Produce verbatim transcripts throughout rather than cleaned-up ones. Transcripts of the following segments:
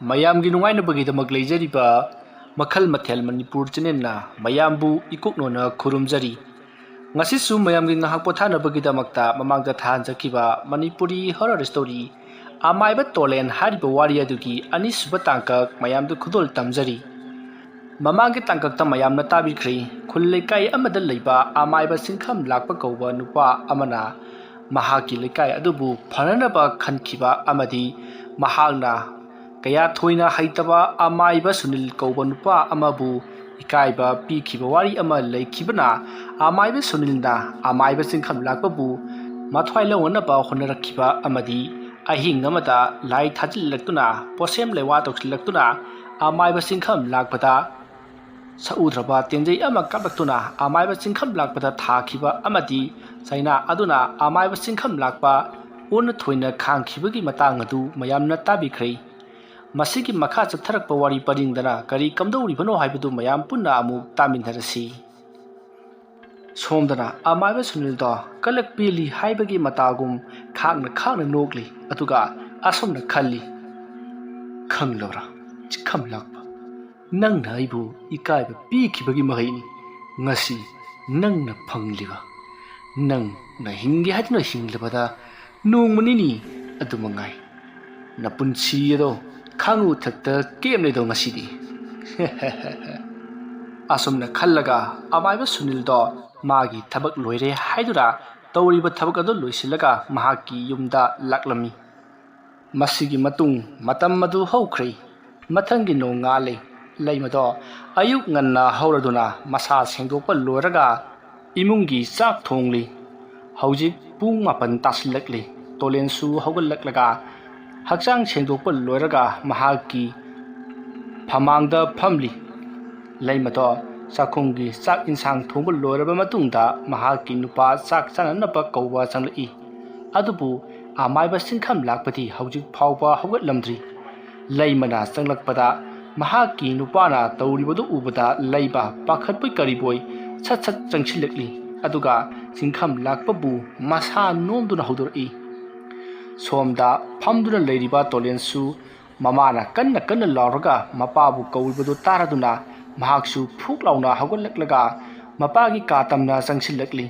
ꯃꯌꯥꯝꯒꯤ ꯅꯨꯡꯉꯥꯏꯅꯕꯒꯤꯗꯃꯛ ꯂꯩꯖꯔꯤꯕ ꯃꯈꯜ ꯃꯊꯦꯜ ꯃꯅꯤꯄꯨꯔ ꯆꯦꯅꯦꯜꯅ ꯃꯌꯥꯝꯕꯨ ꯏꯀꯣꯛꯅꯣꯅ ꯈꯨꯔꯨꯝꯖꯔꯤ꯫ ꯉꯁꯤꯁꯨ ꯃꯌꯥꯝꯒꯤ ꯉꯥꯏꯍꯥꯛ ꯄꯣꯊꯥꯅꯕꯒꯤꯗꯃꯛꯇ ꯃꯃꯥꯡꯗ ꯊꯥꯍꯟꯖꯈꯤꯕ ꯃꯅꯤꯄꯨꯔꯤ ꯍꯣꯔꯔ ꯁ꯭ꯇꯣꯔꯤ ꯑꯃꯥꯏꯕ ꯇꯣꯂꯦꯟ ꯍꯥꯏꯔꯤꯕ ꯋꯥꯔꯤ ꯑꯗꯨꯒꯤ ꯑꯅꯤꯁꯨꯕ ꯇꯥꯡꯀꯛ ꯃꯌꯥꯝꯗ ꯈꯨꯗꯣꯜ ꯇꯝꯖꯔꯤ꯫ ꯃꯃꯥꯡꯒꯤ ꯇꯥꯡꯀꯛꯇ ꯃꯌꯥꯝꯅ ꯇꯥꯕꯤꯈ꯭ꯔꯦ, ꯈꯨꯜ ꯂꯩꯀꯥꯏ ꯑꯃꯗ ꯂꯩꯕ ꯑꯃꯥꯏꯕ ꯁꯤꯡꯈꯝ ꯂꯥꯛꯄ ꯀꯧꯕ ꯅꯨꯄꯥ ꯑꯃꯅ ꯃꯍꯥꯛꯀꯤ ꯂꯩꯀꯥꯏ ꯑꯗꯨꯕꯨ ꯐꯅꯅꯕ ꯈꯟꯈꯤꯕ ꯑꯃꯗꯤ ꯃꯍꯥꯛꯅ ꯀꯌꯥ ꯊꯣꯏꯅ ꯍꯩꯇꯕ ꯑꯃꯥꯏꯕ ꯁꯨꯅꯤꯜ ꯀꯧꯕ ꯅꯨꯄꯥ ꯑꯃꯕꯨ ꯏꯀꯥꯏꯕ ꯄꯤꯈꯤꯕ ꯋꯥꯔꯤ ꯑꯃ ꯂꯩꯈꯤꯕꯅ, ꯑꯃꯥꯏꯕ ꯁꯨꯅꯤꯜꯅ ꯑꯃꯥꯏꯕ ꯁꯤꯡꯈꯝ ꯂꯥꯛꯄꯕꯨ ꯃꯊ꯭ꯋꯥꯏ ꯂꯧꯅꯅꯕ ꯍꯣꯠꯅꯔꯛꯈꯤꯕ ꯑꯃꯗꯤ ꯑꯍꯤꯡ ꯑꯃꯗ ꯂꯥꯏ ꯊꯥꯖꯤꯜꯂꯛꯇꯨꯅ, ꯄꯣꯠꯁꯦꯝ ꯂꯩꯋꯥ ꯇꯧꯁꯤꯜꯂꯛꯇꯨꯅ, ꯑꯃꯥꯏꯕ ꯁꯤꯡꯈꯝ ꯂꯥꯛꯄꯗ ꯁꯛꯎꯗ꯭ꯔꯕ ꯇꯦꯟꯖꯩ ꯑꯃ ꯀꯥꯞꯂꯛꯇꯨꯅ ꯑꯃꯥꯏꯕ ꯁꯤꯡꯈꯝ ꯂꯥꯛꯄꯗ ꯊꯥꯈꯤꯕ ꯑꯃꯗꯤ ꯆꯩꯅꯥ ꯑꯗꯨꯅ ꯑꯃꯥꯏꯕ ꯁꯤꯡꯈꯝ ꯂꯥꯛꯄ ꯑꯣꯟꯅ ꯊꯣꯏꯅ ꯈꯥꯡꯈꯤꯕꯒꯤ ꯃꯇꯥꯡ ꯑꯗꯨ ꯃꯌꯥꯝꯅ ꯇꯥꯕꯤꯈ꯭ꯔꯦ꯫ ꯃꯁꯤꯒꯤ ꯃꯈꯥ ꯆꯠꯊꯔꯛꯄ ꯋꯥꯔꯤ ꯄꯔꯤꯡꯗꯅ ꯀꯔꯤ ꯀꯝꯗꯧꯔꯤꯕꯅꯣ ꯍꯥꯏꯕꯗꯨ ꯃꯌꯥꯝ ꯄꯨꯟꯅ ꯑꯃꯨꯛ ꯇꯥꯃꯤꯟꯅꯔꯁꯤ꯫ ꯁꯣꯝꯗꯅ ꯑꯃꯥꯏꯕ ꯁꯨꯅꯤꯜꯗꯣ ꯀꯂꯛ ꯄꯦꯜꯂꯤ ꯍꯥꯏꯕꯒꯤ ꯃꯇꯥꯒꯨꯝ ꯈꯥꯛꯅ ꯈꯥꯛꯅ ꯅꯣꯛꯂꯤ, ꯑꯗꯨꯒ ꯑꯁꯨꯝꯅ ꯈꯜꯂꯤ, "ꯈꯪꯂꯕ꯭ꯔꯥ, ꯁꯤꯡꯈꯝ ꯂꯥꯛꯄ? ꯅꯪꯅ ꯑꯩꯕꯨ ꯏꯀꯥꯏꯕ ꯄꯤꯈꯤꯕꯒꯤ ꯃꯍꯩꯅꯤ ꯉꯁꯤ ꯅꯪꯅ ꯐꯪꯂꯤꯕ꯫ ꯅꯪꯅ ꯍꯤꯡꯒꯦ ꯍꯥꯏꯗꯨꯅ ꯍꯤꯡꯂꯕꯗ ꯅꯣꯡꯃ ꯅꯤꯅꯤ ꯑꯗꯨ ꯃꯉꯥꯏ꯫ ꯅꯄꯨꯟꯁꯤ ꯑꯗꯣ ꯈꯥꯡꯉꯨ ꯊꯛꯇ ꯀꯦꯝꯂꯦꯗꯣ ꯉꯁꯤꯗꯤ꯫" ꯑꯁꯨꯝꯅ ꯈꯜꯂꯒ ꯑꯃꯥꯏꯕ ꯁꯨꯅꯤꯜꯗꯣ ꯃꯥꯒꯤ ꯊꯕꯛ ꯂꯣꯏꯔꯦ ꯍꯥꯏꯗꯨꯅ ꯇꯧꯔꯤꯕ ꯊꯕꯛ ꯑꯗꯨ ꯂꯣꯏꯁꯤꯜꯂꯒ ꯃꯍꯥꯛꯀꯤ ꯌꯨꯝꯗ ꯂꯥꯛꯂꯝꯃꯤ꯫ ꯃꯁꯤꯒꯤ ꯃꯇꯨꯡ ꯃꯇꯝ ꯑꯗꯨ ꯍꯧꯈ꯭ꯔꯦ꯫ ꯃꯊꯪꯒꯤ ꯅꯣꯡꯉꯥꯜꯂꯦ꯫ ꯂꯩꯃꯗꯣ ꯑꯌꯨꯛ ꯉꯟꯅ ꯍꯧꯔꯗꯨꯅ ꯃꯁꯥ ꯁꯦꯡꯗꯣꯛꯄ ꯂꯣꯏꯔꯒ ꯏꯃꯨꯡꯒꯤ ꯆꯥꯛ ꯊꯣꯡꯂꯤ꯫ ꯍꯧꯖꯤꯛ ꯄꯨꯡ ꯃꯥꯄꯟ ꯇꯥꯁꯤꯜꯂꯛꯂꯤ꯫ ꯇꯣꯂꯦꯟꯁꯨ ꯍꯧꯒꯠꯂꯛꯂꯒ ꯍꯛꯆꯥꯡ ꯁꯦꯡꯗꯣꯛꯄ ꯂꯣꯏꯔꯒ ꯃꯍꯥꯛꯀꯤ ꯐꯃꯥꯡꯗ ꯐꯝꯂꯤ꯫ ꯂꯩꯃꯗꯣ ꯆꯥꯛꯈꯨꯝꯒꯤ ꯆꯥꯛ ꯏꯟꯁꯥꯡ ꯊꯣꯡꯕ ꯂꯣꯏꯔꯕ ꯃꯇꯨꯡꯗ ꯃꯍꯥꯛꯀꯤ ꯅꯨꯄꯥ ꯆꯥꯛ ꯆꯥꯅꯅꯕ ꯀꯧꯕ ꯆꯪꯂꯛꯏ꯫ ꯑꯗꯨꯕꯨ ꯑꯃꯥꯏꯕ ꯁꯤꯡꯈꯝ ꯂꯥꯛꯄꯗꯤ ꯍꯧꯖꯤꯛ ꯐꯥꯎꯕ ꯍꯧꯒꯠꯂꯝꯗ꯭ꯔꯤ꯫ ꯂꯩꯃꯅ ꯆꯪꯂꯛꯄꯗ ꯃꯍꯥꯛꯀꯤ ꯅꯨꯄꯥꯅ ꯇꯧꯔꯤꯕꯗꯨ ꯎꯕꯗ ꯂꯩꯃ ꯄꯥꯈꯠꯄꯣꯏ ꯀꯔꯤꯕꯣꯏ ꯁꯠ ꯁꯠ ꯆꯪꯁꯤꯜꯂꯛꯂꯤ꯫ ꯑꯗꯨꯒ ꯁꯤꯡꯈꯝ ꯂꯥꯛꯄꯕꯨ ꯃꯁꯥ ꯅꯣꯝꯗꯨꯅ ꯍꯧꯗꯣꯔꯛꯏ꯫ ꯁꯣꯝꯗ ꯐꯝꯗꯨꯅ ꯂꯩꯔꯤꯕ ꯇꯣꯂꯦꯟꯁꯨ ꯃꯃꯥꯅ ꯀꯟꯅ ꯀꯟꯅ ꯂꯥꯎꯔꯒ ꯃꯄꯥꯕꯨ ꯀꯧꯔꯤꯕꯗꯨ ꯇꯥꯔꯗꯨꯅ ꯃꯍꯥꯛꯁꯨ ꯐꯨꯛ ꯂꯥꯎꯅ ꯍꯧꯒꯠꯂꯛꯂꯒ ꯃꯄꯥꯒꯤ ꯀꯥ ꯇꯝꯅ ꯆꯪꯁꯤꯜꯂꯛꯂꯤ꯫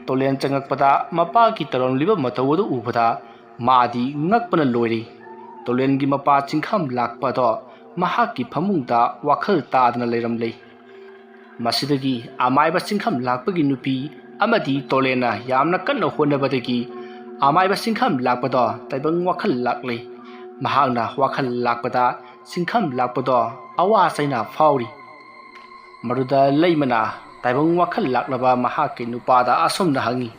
ꯇꯣꯂꯦꯟ ꯆꯪꯉꯛꯄꯗ ꯃꯄꯥꯒꯤ ꯇꯧꯔꯝꯂꯤꯕ ꯃꯇꯧ ꯑꯗꯨ ꯎꯕꯗ ꯃꯥꯗꯤ ꯉꯛꯄꯅ ꯂꯣꯏꯔꯦ꯫ ꯇꯣꯂꯦꯟꯒꯤ ꯃꯄꯥ ꯆꯤꯡꯈꯝ ꯂꯥꯛꯄ ꯑꯗꯣ ꯃꯍꯥꯛꯀꯤ ꯐꯃꯨꯡꯗ ꯋꯥꯈꯜ ꯇꯥꯗꯅ ꯂꯩꯔꯝꯂꯦ꯫ ꯃꯁꯤꯗꯒꯤ ꯑꯃꯥꯏꯕ ꯆꯤꯡꯈꯝ ꯂꯥꯛꯄꯒꯤ ꯅꯨꯄꯤ ꯑꯃꯗꯤ ꯇꯣꯂꯦꯟꯅ ꯌꯥꯝꯅ ꯀꯟꯅ ꯍꯣꯠꯅꯕꯗꯒꯤ ꯑꯃꯥꯏꯕ ꯆꯤꯡꯈꯝ ꯂꯥꯛꯄꯗꯣ ꯇꯥꯏꯕꯪ ꯋꯥꯈꯜ ꯂꯥꯛꯂꯦ꯫ ꯃꯍꯥꯛꯅ ꯋꯥꯈꯜ ꯂꯥꯛꯄꯗ ꯆꯤꯡꯈꯝ ꯂꯥꯛꯄꯗꯣ ꯑꯋꯥ ꯆꯩꯅ ꯐꯥꯎꯔꯤ꯫ ꯃꯗꯨꯗ ꯂꯩꯃꯅ ꯇꯥꯏꯕꯪ ꯋꯥꯈꯜ ꯂꯥꯛꯂꯕ ꯃꯍꯥꯛꯀꯤ ꯅꯨꯄꯥꯗ ꯑꯁꯨꯝꯅ ꯍꯪꯉꯤ,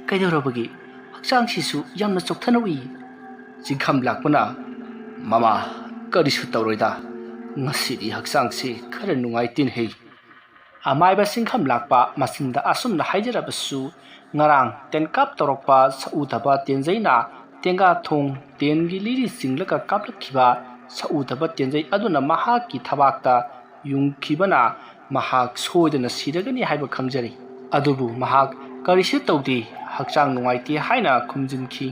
"ꯀꯩꯗꯧꯔꯕꯒꯦ? ꯍꯛꯆꯥꯡꯁꯤꯁꯨ ꯌꯥꯝꯅ ꯆꯣꯛꯊꯅ ꯎꯏ?" ꯆꯤꯡꯈꯝ ꯂꯥꯛꯄꯅ, "ꯃꯃꯥ, ꯀꯔꯤꯁꯨ ꯇꯧꯔꯣꯏꯗ꯫ ꯉꯁꯤꯗꯤ ꯍꯛꯆꯥꯡꯁꯤ ꯈꯔ ꯅꯨꯡꯉꯥꯏꯇꯦꯅꯦꯍꯦ꯫" ꯑꯃꯥꯏꯕ ꯆꯤꯡꯈꯝ ꯂꯥꯛꯄ ꯃꯆꯤꯟꯗ ꯑꯁꯨꯝꯅ ꯍꯥꯏꯖꯔꯕꯁꯨ, ꯉꯔꯥꯡ ꯇꯦꯟꯀꯥꯞ ꯇꯧꯔꯛꯄ ꯁꯛꯎꯊꯕ ꯇꯦꯟꯖꯩꯅ ꯇꯦꯡꯒꯥ ꯊꯣꯡ ꯇꯦꯟꯒꯤ ꯂꯤꯔꯤ ꯆꯤꯡꯂꯒ ꯀꯥꯞꯂꯛꯈꯤꯕ ꯁꯛꯎꯊꯕ ꯇꯦꯟꯖꯩ ꯑꯗꯨꯅ ꯃꯍꯥꯛꯀꯤ ꯊꯕꯥꯛꯇ ꯌꯨꯡꯈꯤꯕꯅ ꯃꯍꯥꯛ ꯁꯣꯏꯗꯅ ꯁꯤꯔꯒꯅꯤ ꯍꯥꯏꯕ ꯈꯪꯖꯔꯤ꯫ ꯑꯗꯨꯕꯨ ꯃꯍꯥꯛ ꯀꯔꯤꯁꯨ ꯇꯧꯗꯦ, ꯍꯛꯆꯥꯡ ꯅꯨꯡꯉꯥꯏꯇꯦ ꯍꯥꯏꯅ ꯈꯨꯝꯖꯤꯟꯈꯤ꯫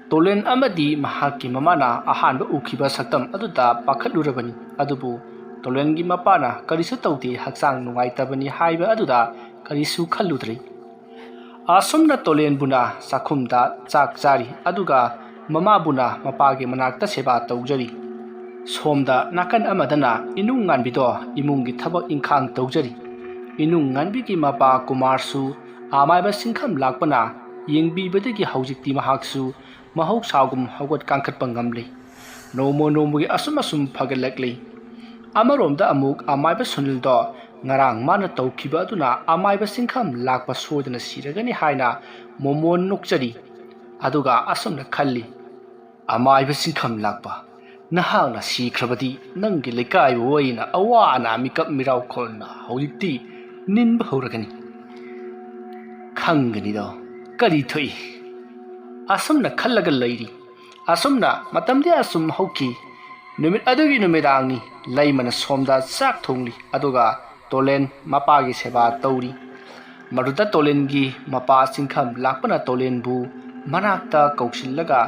ꯇꯣꯂꯦꯟ ꯑꯃꯗꯤ ꯃꯍꯥꯛꯀꯤ ꯃꯃꯥꯅ ꯑꯍꯥꯟꯕ ꯎꯈꯤꯕ ꯁꯛꯇꯝ ꯑꯗꯨꯗ ꯄꯥꯈꯠꯂꯨꯔꯕꯅꯤ꯫ ꯑꯗꯨꯕꯨ ꯇꯣꯂꯦꯟꯒꯤ ꯃꯄꯥꯅ ꯀꯔꯤꯁꯨ ꯇꯧꯗꯦ, ꯍꯛꯆꯥꯡ ꯅꯨꯡꯉꯥꯏꯇꯕꯅꯤ ꯍꯥꯏꯕ ꯑꯗꯨꯗ ꯀꯔꯤꯁꯨ ꯈꯜꯂꯨꯗ꯭ꯔꯦ꯫ ꯑꯁꯨꯝꯅ ꯇꯣꯂꯦꯟꯕꯨꯅ ꯆꯥꯛꯈꯨꯝꯗ ꯆꯥꯛ ꯆꯥꯔꯤ, ꯑꯗꯨꯒ ꯃꯃꯥꯕꯨꯅ ꯃꯄꯥꯒꯤ ꯃꯅꯥꯛꯇ ꯁꯦꯕꯥ ꯇꯧꯖꯔꯤ꯫ ꯁꯣꯝꯗ ꯅꯥꯀꯟ ꯑꯃꯗꯅ ꯏꯅꯨꯡ ꯉꯥꯟꯕꯤꯗꯣ ꯏꯃꯨꯡꯒꯤ ꯊꯕꯛ ꯏꯪꯈꯥꯡ ꯇꯧꯖꯔꯤ꯫ ꯏꯅꯨꯡ ꯉꯥꯟꯕꯤꯒꯤ ꯃꯄꯥ ꯀꯨꯃꯥꯔꯁꯨ ꯑꯃꯥꯏꯕ ꯆꯤꯡꯈꯝ ꯂꯥꯛꯄꯅ ꯌꯦꯡꯕꯤꯕꯗꯒꯤ ꯍꯧꯖꯤꯛꯇꯤ ꯃꯍꯥꯛꯁꯨ ꯃꯍꯧꯁꯥꯒꯨꯝ ꯍꯧꯒꯠ ꯀꯥꯡꯈꯠꯄ ꯉꯝꯂꯦ꯫ ꯅꯣꯡꯃ ꯅꯣꯡꯃꯒꯤ ꯑꯁꯨꯝ ꯑꯁꯨꯝ ꯐꯒꯠꯂꯛꯂꯤ꯫ ꯑꯃꯔꯣꯝꯗ ꯑꯃꯨꯛ ꯑꯃꯥꯏꯕ ꯁꯨꯅꯤꯜꯗꯣ ꯉꯔꯥꯡ ꯃꯥꯅ ꯇꯧꯈꯤꯕ ꯑꯗꯨꯅ ꯑꯃꯥꯏꯕ ꯆꯤꯡꯈꯝ ꯂꯥꯛꯄ ꯁꯣꯏꯗꯅ ꯁꯤꯔꯒꯅꯤ ꯍꯥꯏꯅ ꯃꯣꯃꯣꯟ ꯅꯣꯛꯆꯔꯤ꯫ ꯑꯗꯨꯒ ꯑꯁꯨꯝꯅ ꯈꯜꯂꯤ, "ꯑꯃꯥꯏꯕ ꯆꯤꯡꯈꯝ ꯂꯥꯛꯄ, ꯅꯍꯥꯛꯅ ꯁꯤꯈ꯭ꯔꯕꯗꯤ ꯅꯪꯒꯤ ꯂꯩꯀꯥꯏꯕꯨ ꯑꯩꯅ ꯑꯋꯥ ꯑꯅꯥ ꯃꯤꯀꯞ ꯃꯤꯔꯥꯎ ꯈꯣꯜꯅ ꯍꯧꯖꯤꯛꯇꯤ ꯅꯤꯟꯕ ꯍꯧꯔꯒꯅꯤ꯫ ꯈꯪꯒꯅꯤꯗꯣ ꯀꯔꯤ ꯊꯣꯛꯏ?" ꯑꯁꯨꯝꯅ ꯈꯜꯂꯒ ꯂꯩꯔꯤ꯫ ꯑꯁꯨꯝꯅ ꯃꯇꯝꯗꯤ ꯑꯁꯨꯝ ꯍꯧꯈꯤ꯫ ꯅꯨꯃꯤꯠ ꯑꯗꯨꯒꯤ ꯅꯨꯃꯤꯗꯥꯡꯅꯤ꯫ ꯂꯩꯃꯅ ꯁꯣꯝꯗ ꯆꯥꯛ ꯊꯣꯡꯂꯤ, ꯑꯗꯨꯒ ꯇꯣꯂꯦꯟ ꯃꯄꯥꯒꯤ ꯁꯦꯕꯥ ꯇꯧꯔꯤ꯫ ꯃꯗꯨꯗ ꯇꯣꯂꯦꯟꯒꯤ ꯃꯄꯥ ꯆꯤꯡꯈꯝ ꯂꯥꯛꯄꯅ ꯇꯣꯂꯦꯟꯕꯨ ꯃꯅꯥꯛꯇ ꯀꯧꯁꯤꯜꯂꯒ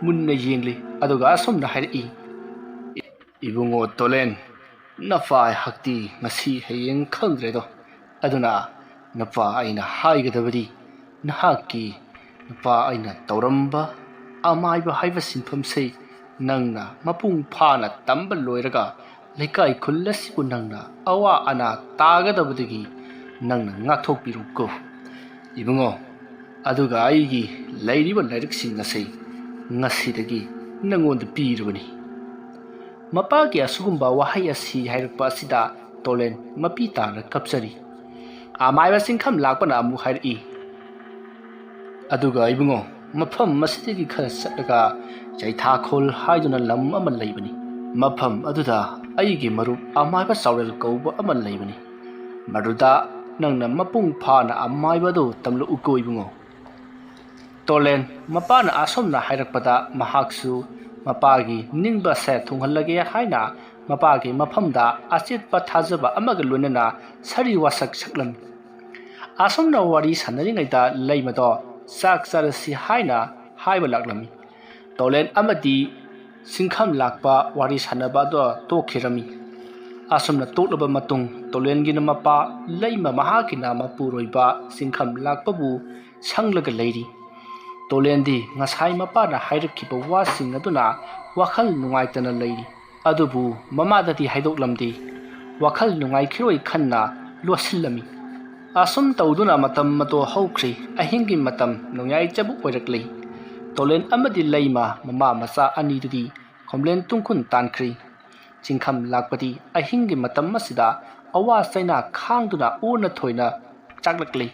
ꯃꯨꯟꯅ ꯌꯦꯡꯂꯤ, ꯑꯗꯨꯒ ꯑꯁꯨꯝꯅ ꯍꯥꯏꯔꯛꯏ, ꯏꯕꯨꯡꯉꯣ ꯇꯣꯂꯦꯟ, ꯅꯄꯥ ꯑꯩꯍꯥꯛꯇꯤ ꯉꯁꯤ ꯍꯌꯦꯡ ꯈꯪꯗ꯭ꯔꯦꯗꯣ꯫ ꯑꯗꯨꯅ ꯅꯄꯥ ꯑꯩꯅ ꯍꯥꯏꯒꯗꯕꯗꯤ, ꯅꯍꯥꯛꯀꯤ ꯅꯄꯥ ꯑꯩꯅ ꯇꯧꯔꯝꯕ ꯑꯃꯥꯏꯕ ꯍꯥꯏꯕ ꯁꯤꯟꯐꯝꯁꯦ ꯅꯪꯅ ꯃꯄꯨꯡ ꯐꯥꯅ ꯇꯝꯕ ꯂꯣꯏꯔꯒ, ꯂꯩꯀꯥꯏ ꯈꯨꯜ ꯑꯁꯤꯕꯨ ꯅꯪꯅ ꯑꯋꯥ ꯑꯅꯥ ꯇꯥꯒꯗꯕꯗꯒꯤ ꯅꯪꯅ ꯉꯥꯛꯊꯣꯛꯄꯤꯔꯨꯀꯣ ꯏꯕꯨꯡꯉꯣ꯫ ꯑꯗꯨꯒ ꯑꯩꯒꯤ ꯂꯩꯔꯤꯕ ꯂꯥꯏꯔꯤꯛꯁꯤꯡ ꯑꯁꯤ ꯉꯁꯤꯗꯒꯤ ꯅꯪꯉꯣꯟꯗ ꯄꯤꯔꯕꯅꯤ꯫ ꯃꯄꯥꯒꯤ ꯑꯁꯤꯒꯨꯝꯕ ꯋꯥꯍꯩ ꯑꯁꯤ ꯍꯥꯏꯔꯛꯄ ꯑꯁꯤꯗ ꯇꯣꯂꯦꯟ ꯃꯄꯤ ꯇꯥꯅ ꯀꯞꯆꯔꯤ꯫ ꯑꯃꯥꯏꯕ ꯆꯤꯡꯈꯝ ꯂꯥꯛꯄꯅ ꯑꯃꯨꯛ ꯍꯥꯏꯔꯛꯏ, "ꯑꯗꯨꯒ ꯏꯕꯨꯡꯉꯣ, ꯃꯐꯝ ꯑꯁꯤꯗꯒꯤ ꯈꯔ ꯆꯠꯂꯒ ꯆꯩꯊꯥꯈꯣꯜ ꯍꯥꯏꯗꯨꯅ ꯂꯝ ꯑꯃ ꯂꯩꯕꯅꯤ꯫ ꯃꯐꯝ ꯑꯗꯨꯗ ꯑꯩꯒꯤ ꯃꯔꯨꯞ ꯑꯃꯥꯏꯕ ꯆꯥꯎꯔꯦꯜ ꯀꯧꯕ ꯑꯃ ꯂꯩꯕꯅꯤ꯫ ꯃꯗꯨꯗ ꯅꯪꯅ ꯃꯄꯨꯡ ꯐꯥꯅ ꯑꯃꯥꯏꯕꯗꯨ ꯇꯝꯂꯛꯎꯀꯣ ꯏꯕꯨꯡꯉꯣ꯫" ꯇꯣꯂꯦꯟ ꯃꯄꯥꯅ ꯑꯁꯨꯝꯅ ꯍꯥꯏꯔꯛꯄꯗ ꯃꯍꯥꯛꯁꯨ ꯃꯄꯥꯒꯤ ꯅꯤꯡꯕ ꯑꯁꯦ ꯊꯨꯡꯍꯜꯂꯒꯦ ꯍꯥꯏꯅ ꯃꯄꯥꯒꯤ ꯃꯐꯝꯗ ꯑꯆꯦꯠꯄ ꯊꯥꯖꯕ ꯑꯃꯒ ꯂꯣꯏꯅꯅ ꯁꯥꯔꯤ ꯋꯥꯁꯛ ꯁꯛꯂꯝꯃꯤ꯫ ꯑꯁꯨꯝꯅ ꯋꯥꯔꯤ ꯁꯥꯟꯅꯔꯤꯉꯩꯗ ꯂꯩꯃꯗꯣ ꯆꯥꯛ ꯆꯥꯔꯁꯤ ꯍꯥꯏꯅ ꯍꯥꯏꯕ ꯂꯥꯛꯂꯝꯃꯤ꯫ ꯇꯣꯂꯦꯟ ꯑꯃꯗꯤ ꯆꯤꯡꯈꯝ ꯂꯥꯛꯄ ꯋꯥꯔꯤ ꯁꯥꯟꯅꯕ ꯑꯗꯣ ꯇꯣꯛꯈꯤꯔꯝꯃꯤ꯫ ꯑꯁꯨꯝꯅ ꯇꯣꯛꯂꯕ ꯃꯇꯨꯡ ꯇꯣꯂꯦꯟꯒꯤꯅ ꯃꯄꯥ ꯂꯩꯃ ꯃꯍꯥꯛꯀꯤꯅ ꯃꯄꯨꯔꯣꯏꯕ ꯆꯤꯡꯈꯝ ꯂꯥꯛꯄꯕꯨ ꯁꯪꯂꯒ ꯂꯩꯔꯤ꯫ ꯇꯣꯂꯦꯟꯗꯤ ꯉꯁꯥꯏ ꯃꯄꯥꯅ ꯍꯥꯏꯔꯛꯈꯤꯕ ꯋꯥꯁꯤꯡ ꯑꯗꯨꯅ ꯋꯥꯈꯜ ꯅꯨꯡꯉꯥꯏꯇꯅ ꯂꯩꯔꯤ꯫ ꯑꯗꯨꯕꯨ ꯃꯃꯥꯗꯗꯤ ꯍꯥꯏꯗꯣꯛꯂꯝꯗꯦ꯫ ꯋꯥꯈꯜ ꯅꯨꯡꯉꯥꯏꯈꯤꯔꯣꯏ ꯈꯟꯅ ꯂꯣꯠꯁꯤꯜꯂꯝꯃꯤ꯫ ꯑꯁꯨꯝ ꯇꯧꯗꯨꯅ ꯃꯇꯝ ꯑꯗꯣ ꯍꯧꯈ꯭ꯔꯦ꯫ ꯑꯍꯤꯡꯒꯤ ꯃꯇꯝ ꯅꯣꯡꯌꯥꯏ ꯆꯕꯨꯛ ꯑꯣꯏꯔꯛꯂꯦ꯫ ꯇꯣꯂꯦꯟ ꯑꯃꯗꯤ ꯂꯩꯃ ꯃꯃꯥ ꯃꯆꯥ ꯑꯅꯤꯗꯨꯗꯤ ꯈꯣꯝꯂꯦꯟ ꯇꯨꯡꯈꯨꯟ ꯇꯥꯟꯈ꯭ꯔꯦ꯫ ꯆꯤꯡꯈꯝ ꯂꯥꯛꯄꯗꯤ ꯑꯍꯤꯡꯒꯤ ꯃꯇꯝ ꯑꯁꯤꯗ ꯑꯋꯥ ꯆꯩꯅꯥ ꯈꯥꯡꯗꯨꯅ ꯑꯣꯟꯅ ꯊꯣꯏꯅ ꯆꯥꯛꯂꯛꯂꯤ꯫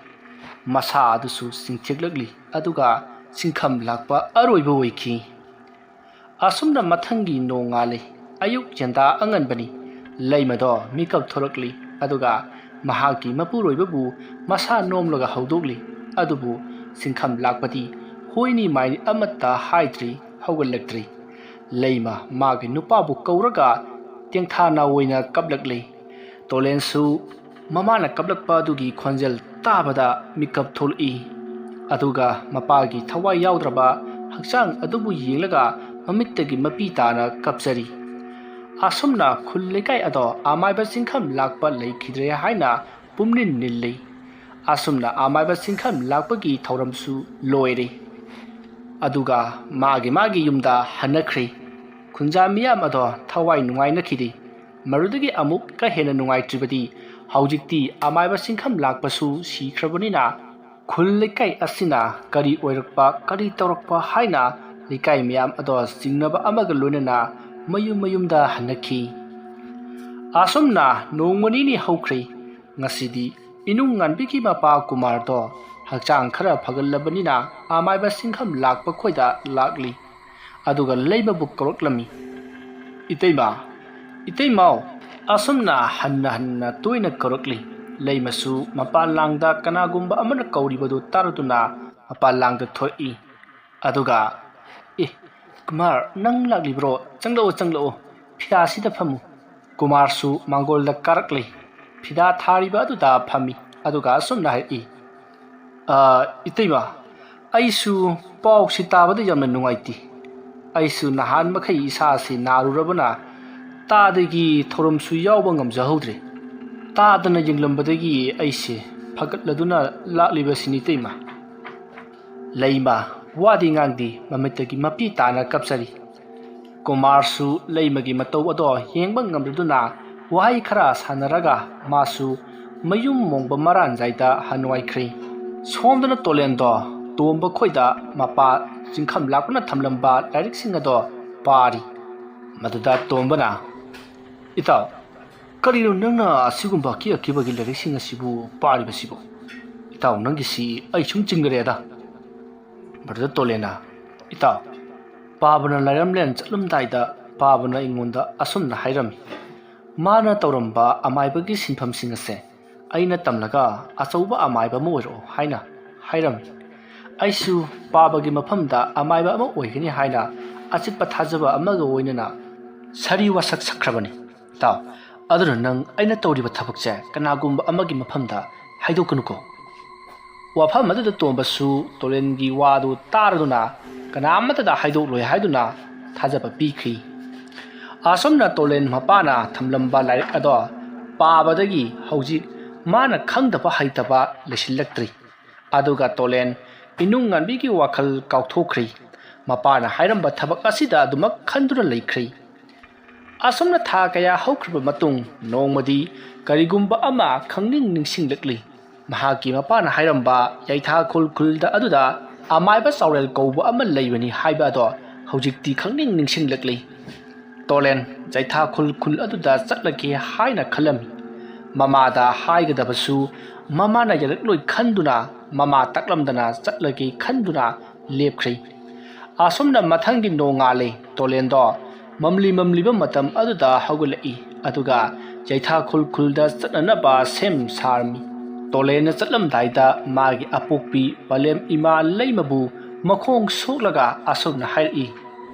ꯃꯁꯥ ꯑꯗꯨꯁꯨ ꯆꯤꯡꯊꯦꯛꯂꯛꯂꯤ꯫ ꯑꯗꯨꯒ ꯆꯤꯡꯈꯝ ꯂꯥꯛꯄ ꯑꯔꯣꯏꯕ ꯑꯣꯏꯈꯤ꯫ ꯑꯁꯨꯝꯅ ꯃꯊꯪꯒꯤ ꯅꯣꯡꯉꯥꯜꯂꯤ꯫ ꯑꯌꯨꯛ ꯌꯦꯟꯗꯥ ꯑꯉꯟꯕꯅꯤ꯫ ꯂꯩꯃꯗꯣ ꯃꯤꯀꯞ ꯊꯣꯛꯂꯛꯂꯤ꯫ ꯑꯗꯨꯒ ꯃꯍꯥꯛꯀꯤ ꯃꯄꯨꯔꯣꯏꯕꯕꯨ ꯃꯁꯥ ꯅꯣꯝꯂꯒ ꯍꯧꯗꯣꯛꯂꯤ꯫ ꯑꯗꯨꯕꯨ ꯆꯤꯡꯈꯝ ꯂꯥꯛꯄꯗꯤ ꯍꯣꯏꯅꯤ ꯃꯥꯏꯅꯤ ꯑꯃꯠꯇ ꯍꯥꯏꯗ꯭ꯔꯤ, ꯍꯧꯒꯠꯂꯛꯇ꯭ꯔꯤ꯫ ꯂꯩꯃ ꯃꯥꯒꯤ ꯅꯨꯄꯥꯕꯨ ꯀꯧꯔꯒ ꯇꯦꯡꯊꯥ ꯅꯥꯑꯣꯏꯅ ꯀꯞꯂꯛꯂꯤ꯫ ꯇꯣꯂꯦꯟꯁꯨ ꯃꯃꯥꯅ ꯀꯞꯂꯛꯄ ꯑꯗꯨꯒꯤ ꯈꯣꯟꯖꯦꯜ ꯇꯥꯕꯗ ꯃꯤꯀꯞ ꯊꯣꯛꯂꯛꯏ꯫ ꯑꯗꯨꯒ ꯃꯄꯥꯒꯤ ꯊꯋꯥꯏ ꯌꯥꯎꯗ꯭ꯔꯕ ꯍꯛꯆꯥꯡ ꯑꯗꯨꯕꯨ ꯌꯦꯡꯂꯒ ꯃꯃꯤꯠꯇꯒꯤ ꯃꯄꯤ ꯇꯥꯅ ꯀꯞꯆꯔꯤ꯫ ꯑꯁꯨꯝꯅ ꯈꯨꯜ ꯂꯩꯀꯥꯏ ꯑꯗꯣ ꯑꯃꯥꯏꯕ ꯆꯤꯡꯈꯝ ꯂꯥꯛꯄ ꯂꯩꯈꯤꯗ꯭ꯔꯦ ꯍꯥꯏꯅ ꯄꯨꯝꯅꯤꯟ ꯅꯤꯜꯂꯤ꯫ ꯑꯁꯨꯝꯅ ꯑꯃꯥꯏꯕ ꯆꯤꯡꯈꯝ ꯂꯥꯛꯄꯒꯤ ꯊꯧꯔꯝꯁꯨ ꯂꯣꯏꯔꯦ꯫ ꯑꯗꯨꯒ ꯃꯥꯒꯤ ꯃꯥꯒꯤ ꯌꯨꯝꯗ ꯍꯟꯅꯈ꯭ꯔꯦ꯫ ꯈꯨꯟꯖꯥ ꯃꯤꯌꯥꯝ ꯑꯗꯣ ꯊꯋꯥꯏ ꯅꯨꯡꯉꯥꯏꯅꯈꯤꯗꯦ꯫ ꯃꯗꯨꯗꯒꯤ ꯑꯃꯨꯛꯀ ꯍꯦꯟꯅ ꯅꯨꯡꯉꯥꯏꯇ꯭ꯔꯤꯕꯗꯤ, ꯍꯧꯖꯤꯛꯇꯤ ꯑꯃꯥꯏꯕ ꯆꯤꯡꯈꯝ ꯂꯥꯛꯄꯁꯨ ꯁꯤꯈ꯭ꯔꯕꯅꯤꯅ, ꯈꯨꯜ ꯂꯩꯀꯥꯏ ꯑꯁꯤꯅ ꯀꯔꯤ ꯑꯣꯏꯔꯛꯄ, ꯀꯔꯤ ꯇꯧꯔꯛꯄ ꯍꯥꯏꯅ ꯂꯩꯀꯥꯏ ꯃꯌꯥꯝ ꯑꯗꯣ ꯆꯤꯡꯅꯕ ꯑꯃꯒ ꯂꯣꯏꯅꯅ ꯃꯌꯨꯝ ꯃꯌꯨꯝꯗ ꯍꯟꯅꯈꯤ꯫ ꯑꯁꯨꯝꯅ ꯅꯣꯡꯃ ꯅꯤꯅꯤ ꯍꯧꯈ꯭ꯔꯦ꯫ ꯉꯁꯤꯗꯤ ꯏꯅꯨꯡ ꯉꯥꯟꯕꯤꯒꯤ ꯃꯄꯥ ꯀꯨꯃꯥꯔꯗꯣ ꯍꯛꯆꯥꯡ ꯈꯔ ꯐꯒꯠꯂꯕꯅꯤꯅ ꯑꯃꯥꯏꯕ ꯆꯤꯡꯈꯝ ꯂꯥꯛꯄ ꯈꯣꯏꯗ ꯂꯥꯛꯂꯤ꯫ ꯑꯗꯨꯒ ꯂꯩꯃꯕꯨ ꯀꯧꯔꯛꯂꯝꯃꯤ꯫ "ꯏꯇꯩꯃ, ꯏꯇꯩꯃꯥꯎ!" ꯑꯁꯨꯝꯅ ꯍꯟꯅ ꯍꯟꯅ ꯇꯣꯏꯅ ꯀꯧꯔꯛꯂꯤ꯫ ꯂꯩꯃꯁꯨ ꯃꯄꯥꯟ ꯂꯥꯡꯗ ꯀꯅꯥꯒꯨꯝꯕ ꯑꯃꯅ ꯀꯧꯔꯤꯕꯗꯨ ꯇꯥꯔꯗꯨꯅ ꯃꯄꯥꯟ ꯂꯥꯡꯗ ꯊꯣꯛꯏ꯫ ꯑꯗꯨꯒ, "ꯑꯦ, ꯀꯨꯃꯥꯔ, ꯅꯪ ꯂꯥꯛꯂꯤꯕ꯭ꯔꯣ? ꯆꯪꯂꯛꯑꯣ, ꯆꯪꯂꯛꯑꯣ꯫ ꯐꯤꯔꯥꯁꯤꯗ ꯐꯝꯃꯨ꯫" ꯀꯨꯃꯥꯔꯁꯨ ꯃꯥꯡꯒꯣꯜꯗ ꯀꯥꯔꯛꯂꯤ꯫ ꯐꯤꯗꯥ ꯊꯥꯔꯤꯕ ꯑꯗꯨꯗ ꯐꯝꯃꯤ꯫ ꯑꯗꯨꯒ ꯑꯁꯨꯝꯅ ꯍꯥꯏꯔꯛꯏ, "ꯑ, ꯏꯇꯩꯃ, ꯑꯩꯁꯨ ꯄꯥꯎꯁꯤ ꯇꯥꯕꯗ ꯌꯥꯝꯅ ꯅꯨꯡꯉꯥꯏꯇꯦ꯫ ꯑꯩꯁꯨ ꯅꯍꯥꯟ ꯃꯈꯩ ꯏꯁꯥꯁꯤ ꯅꯥꯔꯨꯔꯕꯅ ꯇꯥꯗꯒꯤ ꯊꯧꯔꯝꯁꯨ ꯌꯥꯎꯕ ꯉꯝꯖꯍꯧꯗ꯭ꯔꯦ꯫ ꯇꯥꯗꯅ ꯌꯦꯡꯂꯝꯕꯗꯒꯤ ꯑꯩꯁꯦ ꯐꯒꯠꯂꯗꯨꯅ ꯂꯥꯛꯂꯤꯕꯁꯤꯅꯤ, ꯏꯇꯩꯃ꯫" ꯂꯩꯃ ꯋꯥꯗꯤ ꯉꯥꯡꯗꯦ, ꯃꯃꯤꯠꯇꯒꯤ ꯃꯄꯤ ꯇꯥꯅ ꯀꯞꯆꯔꯤ꯫ ꯀꯨꯃꯥꯔꯁꯨ ꯂꯩꯃꯒꯤ ꯃꯇꯧ ꯑꯗꯣ ꯌꯦꯡꯕ ꯉꯝꯗꯗꯨꯅ ꯋꯥꯍꯩ ꯈꯔ ꯁꯥꯟꯅꯔꯒ ꯃꯥꯁꯨ ꯃꯌꯨꯝ ꯃꯣꯡꯕ ꯃꯔꯥꯟꯖꯥꯏꯗ ꯍꯟꯋꯥꯏꯈ꯭ꯔꯦ꯫ ꯁꯣꯝꯗꯅ ꯇꯣꯂꯦꯟꯗꯣ ꯇꯣꯝꯕ ꯈꯣꯏꯗ ꯃꯄꯥ ꯆꯤꯡꯈꯝ ꯂꯥꯛꯄꯅ ꯊꯝꯂꯝꯕ ꯂꯥꯏꯔꯤꯛꯁꯤꯡ ꯑꯗꯣ ꯄꯥꯔꯤ꯫ ꯃꯗꯨꯗ ꯇꯣꯝꯕꯅ, "ꯏꯇꯥꯎ, ꯀꯔꯤꯅꯣ ꯅꯪꯅ ꯑꯁꯤꯒꯨꯝꯕ ꯑꯀꯤ ꯑꯀꯤꯕꯒꯤ ꯂꯥꯏꯔꯤꯛꯁꯤꯡ ꯑꯁꯤꯕꯨ ꯄꯥꯔꯤꯕꯁꯤꯕꯨ? ꯏꯇꯥꯎ, ꯅꯪꯒꯤꯁꯤ ꯑꯩ ꯁꯨꯝ ꯆꯤꯡꯅꯔꯦꯗ꯫" ꯃꯗꯨꯗ ꯇꯣꯂꯦꯟꯅ, "ꯏꯇꯥꯎ, ꯄꯥꯕꯅ ꯂꯥꯏꯔꯝꯂꯦꯟ ꯆꯠꯂꯝꯗꯥꯏꯗ ꯄꯥꯕꯅ ꯑꯩꯉꯣꯟꯗ ꯑꯁꯨꯝꯅ ꯍꯥꯏꯔꯝꯃꯤ, ꯃꯥꯅ ꯇꯧꯔꯝꯕ ꯑꯃꯥꯏꯕꯒꯤ ꯁꯤꯟꯐꯝꯁꯤꯡ ꯑꯁꯦ ꯑꯩꯅ ꯇꯝꯂꯒ ꯑꯆꯧꯕ ꯑꯃꯥꯏꯕ ꯑꯃ ꯑꯣꯏꯔꯛꯑꯣ ꯍꯥꯏꯅ ꯍꯥꯏꯔꯝꯃꯤ꯫ ꯑꯩꯁꯨ ꯄꯥꯕꯒꯤ ꯃꯐꯝꯗ ꯑꯃꯥꯏꯕ ꯑꯃ ꯑꯣꯏꯒꯅꯤ ꯍꯥꯏꯅ ꯑꯆꯤꯠꯄ ꯊꯥꯖꯕ ꯑꯃꯒ ꯂꯣꯏꯅꯅ ꯁꯥꯔꯤ ꯋꯥꯁꯛ ꯁꯛꯈ꯭ꯔꯕꯅꯤ꯫ ꯏꯇꯥꯎ, ꯑꯗꯨꯅ ꯅꯪ ꯑꯩꯅ ꯇꯧꯔꯤꯕ ꯊꯕꯛꯁꯦ ꯀꯅꯥꯒꯨꯝꯕ ꯑꯃꯒꯤ ꯃꯐꯝꯗ ꯍꯥꯏꯗꯣꯛꯀꯅꯨꯀꯣ꯫" ꯋꯥꯐꯝ ꯑꯗꯨꯗ ꯇꯣꯝꯕꯁꯨ ꯇꯣꯂꯦꯟꯒꯤ ꯋꯥꯗꯨ ꯇꯥꯔꯗꯨꯅ ꯀꯅꯥ ꯑꯃꯠꯇꯗ ꯍꯥꯏꯗꯣꯛꯂꯣꯏ ꯍꯥꯏꯗꯨꯅ ꯊꯥꯖꯕ ꯄꯤꯈꯤ꯫ ꯑꯁꯨꯝꯅ ꯇꯣꯂꯦꯟ ꯃꯄꯥꯅ ꯊꯝꯂꯝꯕ ꯂꯥꯏꯔꯤꯛ ꯑꯗꯣ ꯄꯥꯕꯗꯒꯤ ꯍꯧꯖꯤꯛ ꯃꯥꯅ ꯈꯪꯗꯕ ꯍꯩꯇꯕ ꯂꯩꯁꯤꯜꯂꯛꯇ꯭ꯔꯤ꯫ ꯑꯗꯨꯒ ꯇꯣꯂꯦꯟ ꯏꯅꯨꯡ ꯉꯥꯟꯕꯤꯒꯤ ꯋꯥꯈꯜ ꯀꯥꯎꯊꯣꯛꯈ꯭ꯔꯤ꯫ ꯃꯄꯥꯅ ꯍꯥꯏꯔꯝꯕ ꯊꯕꯛ ꯑꯁꯤꯗ ꯑꯗꯨꯃꯛ ꯈꯟꯗꯨꯅ ꯂꯩꯈ꯭ꯔꯤ꯫ ꯑꯁꯨꯝꯅ ꯊꯥ ꯀꯌꯥ ꯍꯧꯈ꯭ꯔꯕ ꯃꯇꯨꯡ ꯅꯣꯡꯃꯗꯤ ꯀꯔꯤꯒꯨꯝꯕ ꯑꯃ ꯈꯪꯅꯤꯡ ꯅꯤꯡꯁꯤꯡꯂꯛꯂꯤ꯫ ꯃꯍꯥꯛꯀꯤ ꯃꯄꯥꯅ ꯍꯥꯏꯔꯝꯕ ꯌꯩꯊꯥ ꯈꯨꯜ ꯈꯨꯜꯗ ꯑꯗꯨꯗ ꯑꯃꯥꯏꯕ ꯆꯥꯎꯔꯦꯜ ꯀꯧꯕ ꯑꯃ ꯂꯩꯕꯅꯤ ꯍꯥꯏꯕ ꯑꯗꯣ ꯍꯧꯖꯤꯛꯇꯤ ꯈꯪꯅꯤꯡ ꯅꯤꯡꯁꯤꯡꯂꯛꯂꯤ꯫ ꯇꯣꯂꯦꯟ ꯌꯩꯊꯥ ꯈꯨꯜ ꯈꯨꯜ ꯑꯗꯨꯗ ꯆꯠꯂꯒꯦ ꯍꯥꯏꯅ ꯈꯜꯂꯝꯃꯤ꯫ ꯃꯃꯥꯗ ꯍꯥꯏꯒꯗꯕꯁꯨ ꯃꯃꯥꯅ ꯌꯥꯔꯛꯂꯣꯏ ꯈꯟꯗꯨꯅ ꯃꯃꯥ ꯇꯥꯛꯂꯝꯗꯅ ꯆꯠꯂꯒꯦ ꯈꯟꯗꯨꯅ ꯂꯦꯞꯈ꯭ꯔꯦ꯫ ꯑꯁꯨꯝꯅ ꯃꯊꯪꯒꯤ ꯅꯣꯡꯉꯥꯜꯂꯦ꯫ ꯇꯣꯂꯦꯟꯗꯣ ꯃꯝꯂꯤ ꯃꯝꯂꯤꯕ ꯃꯇꯝ ꯑꯗꯨꯗ ꯍꯧꯒꯠꯂꯛꯏ꯫ ꯑꯗꯨꯒ ꯌꯩꯊꯥ ꯈꯨꯜ ꯈꯨꯜꯗ ꯆꯠꯅꯅꯕ ꯁꯦꯝ ꯁꯥꯔꯝꯃꯤ꯫ ꯇꯣꯂꯦꯟꯅ ꯆꯠꯂꯝꯗꯥꯏꯗ ꯃꯥꯒꯤ ꯑꯄꯣꯛꯄꯤ ꯄꯂꯦꯝ ꯏꯃꯥ ꯂꯩꯃꯕꯨ ꯃꯈꯣꯡ ꯁꯣꯛꯂꯒ ꯑꯁꯨꯝꯅ ꯍꯥꯏꯔꯛꯏ,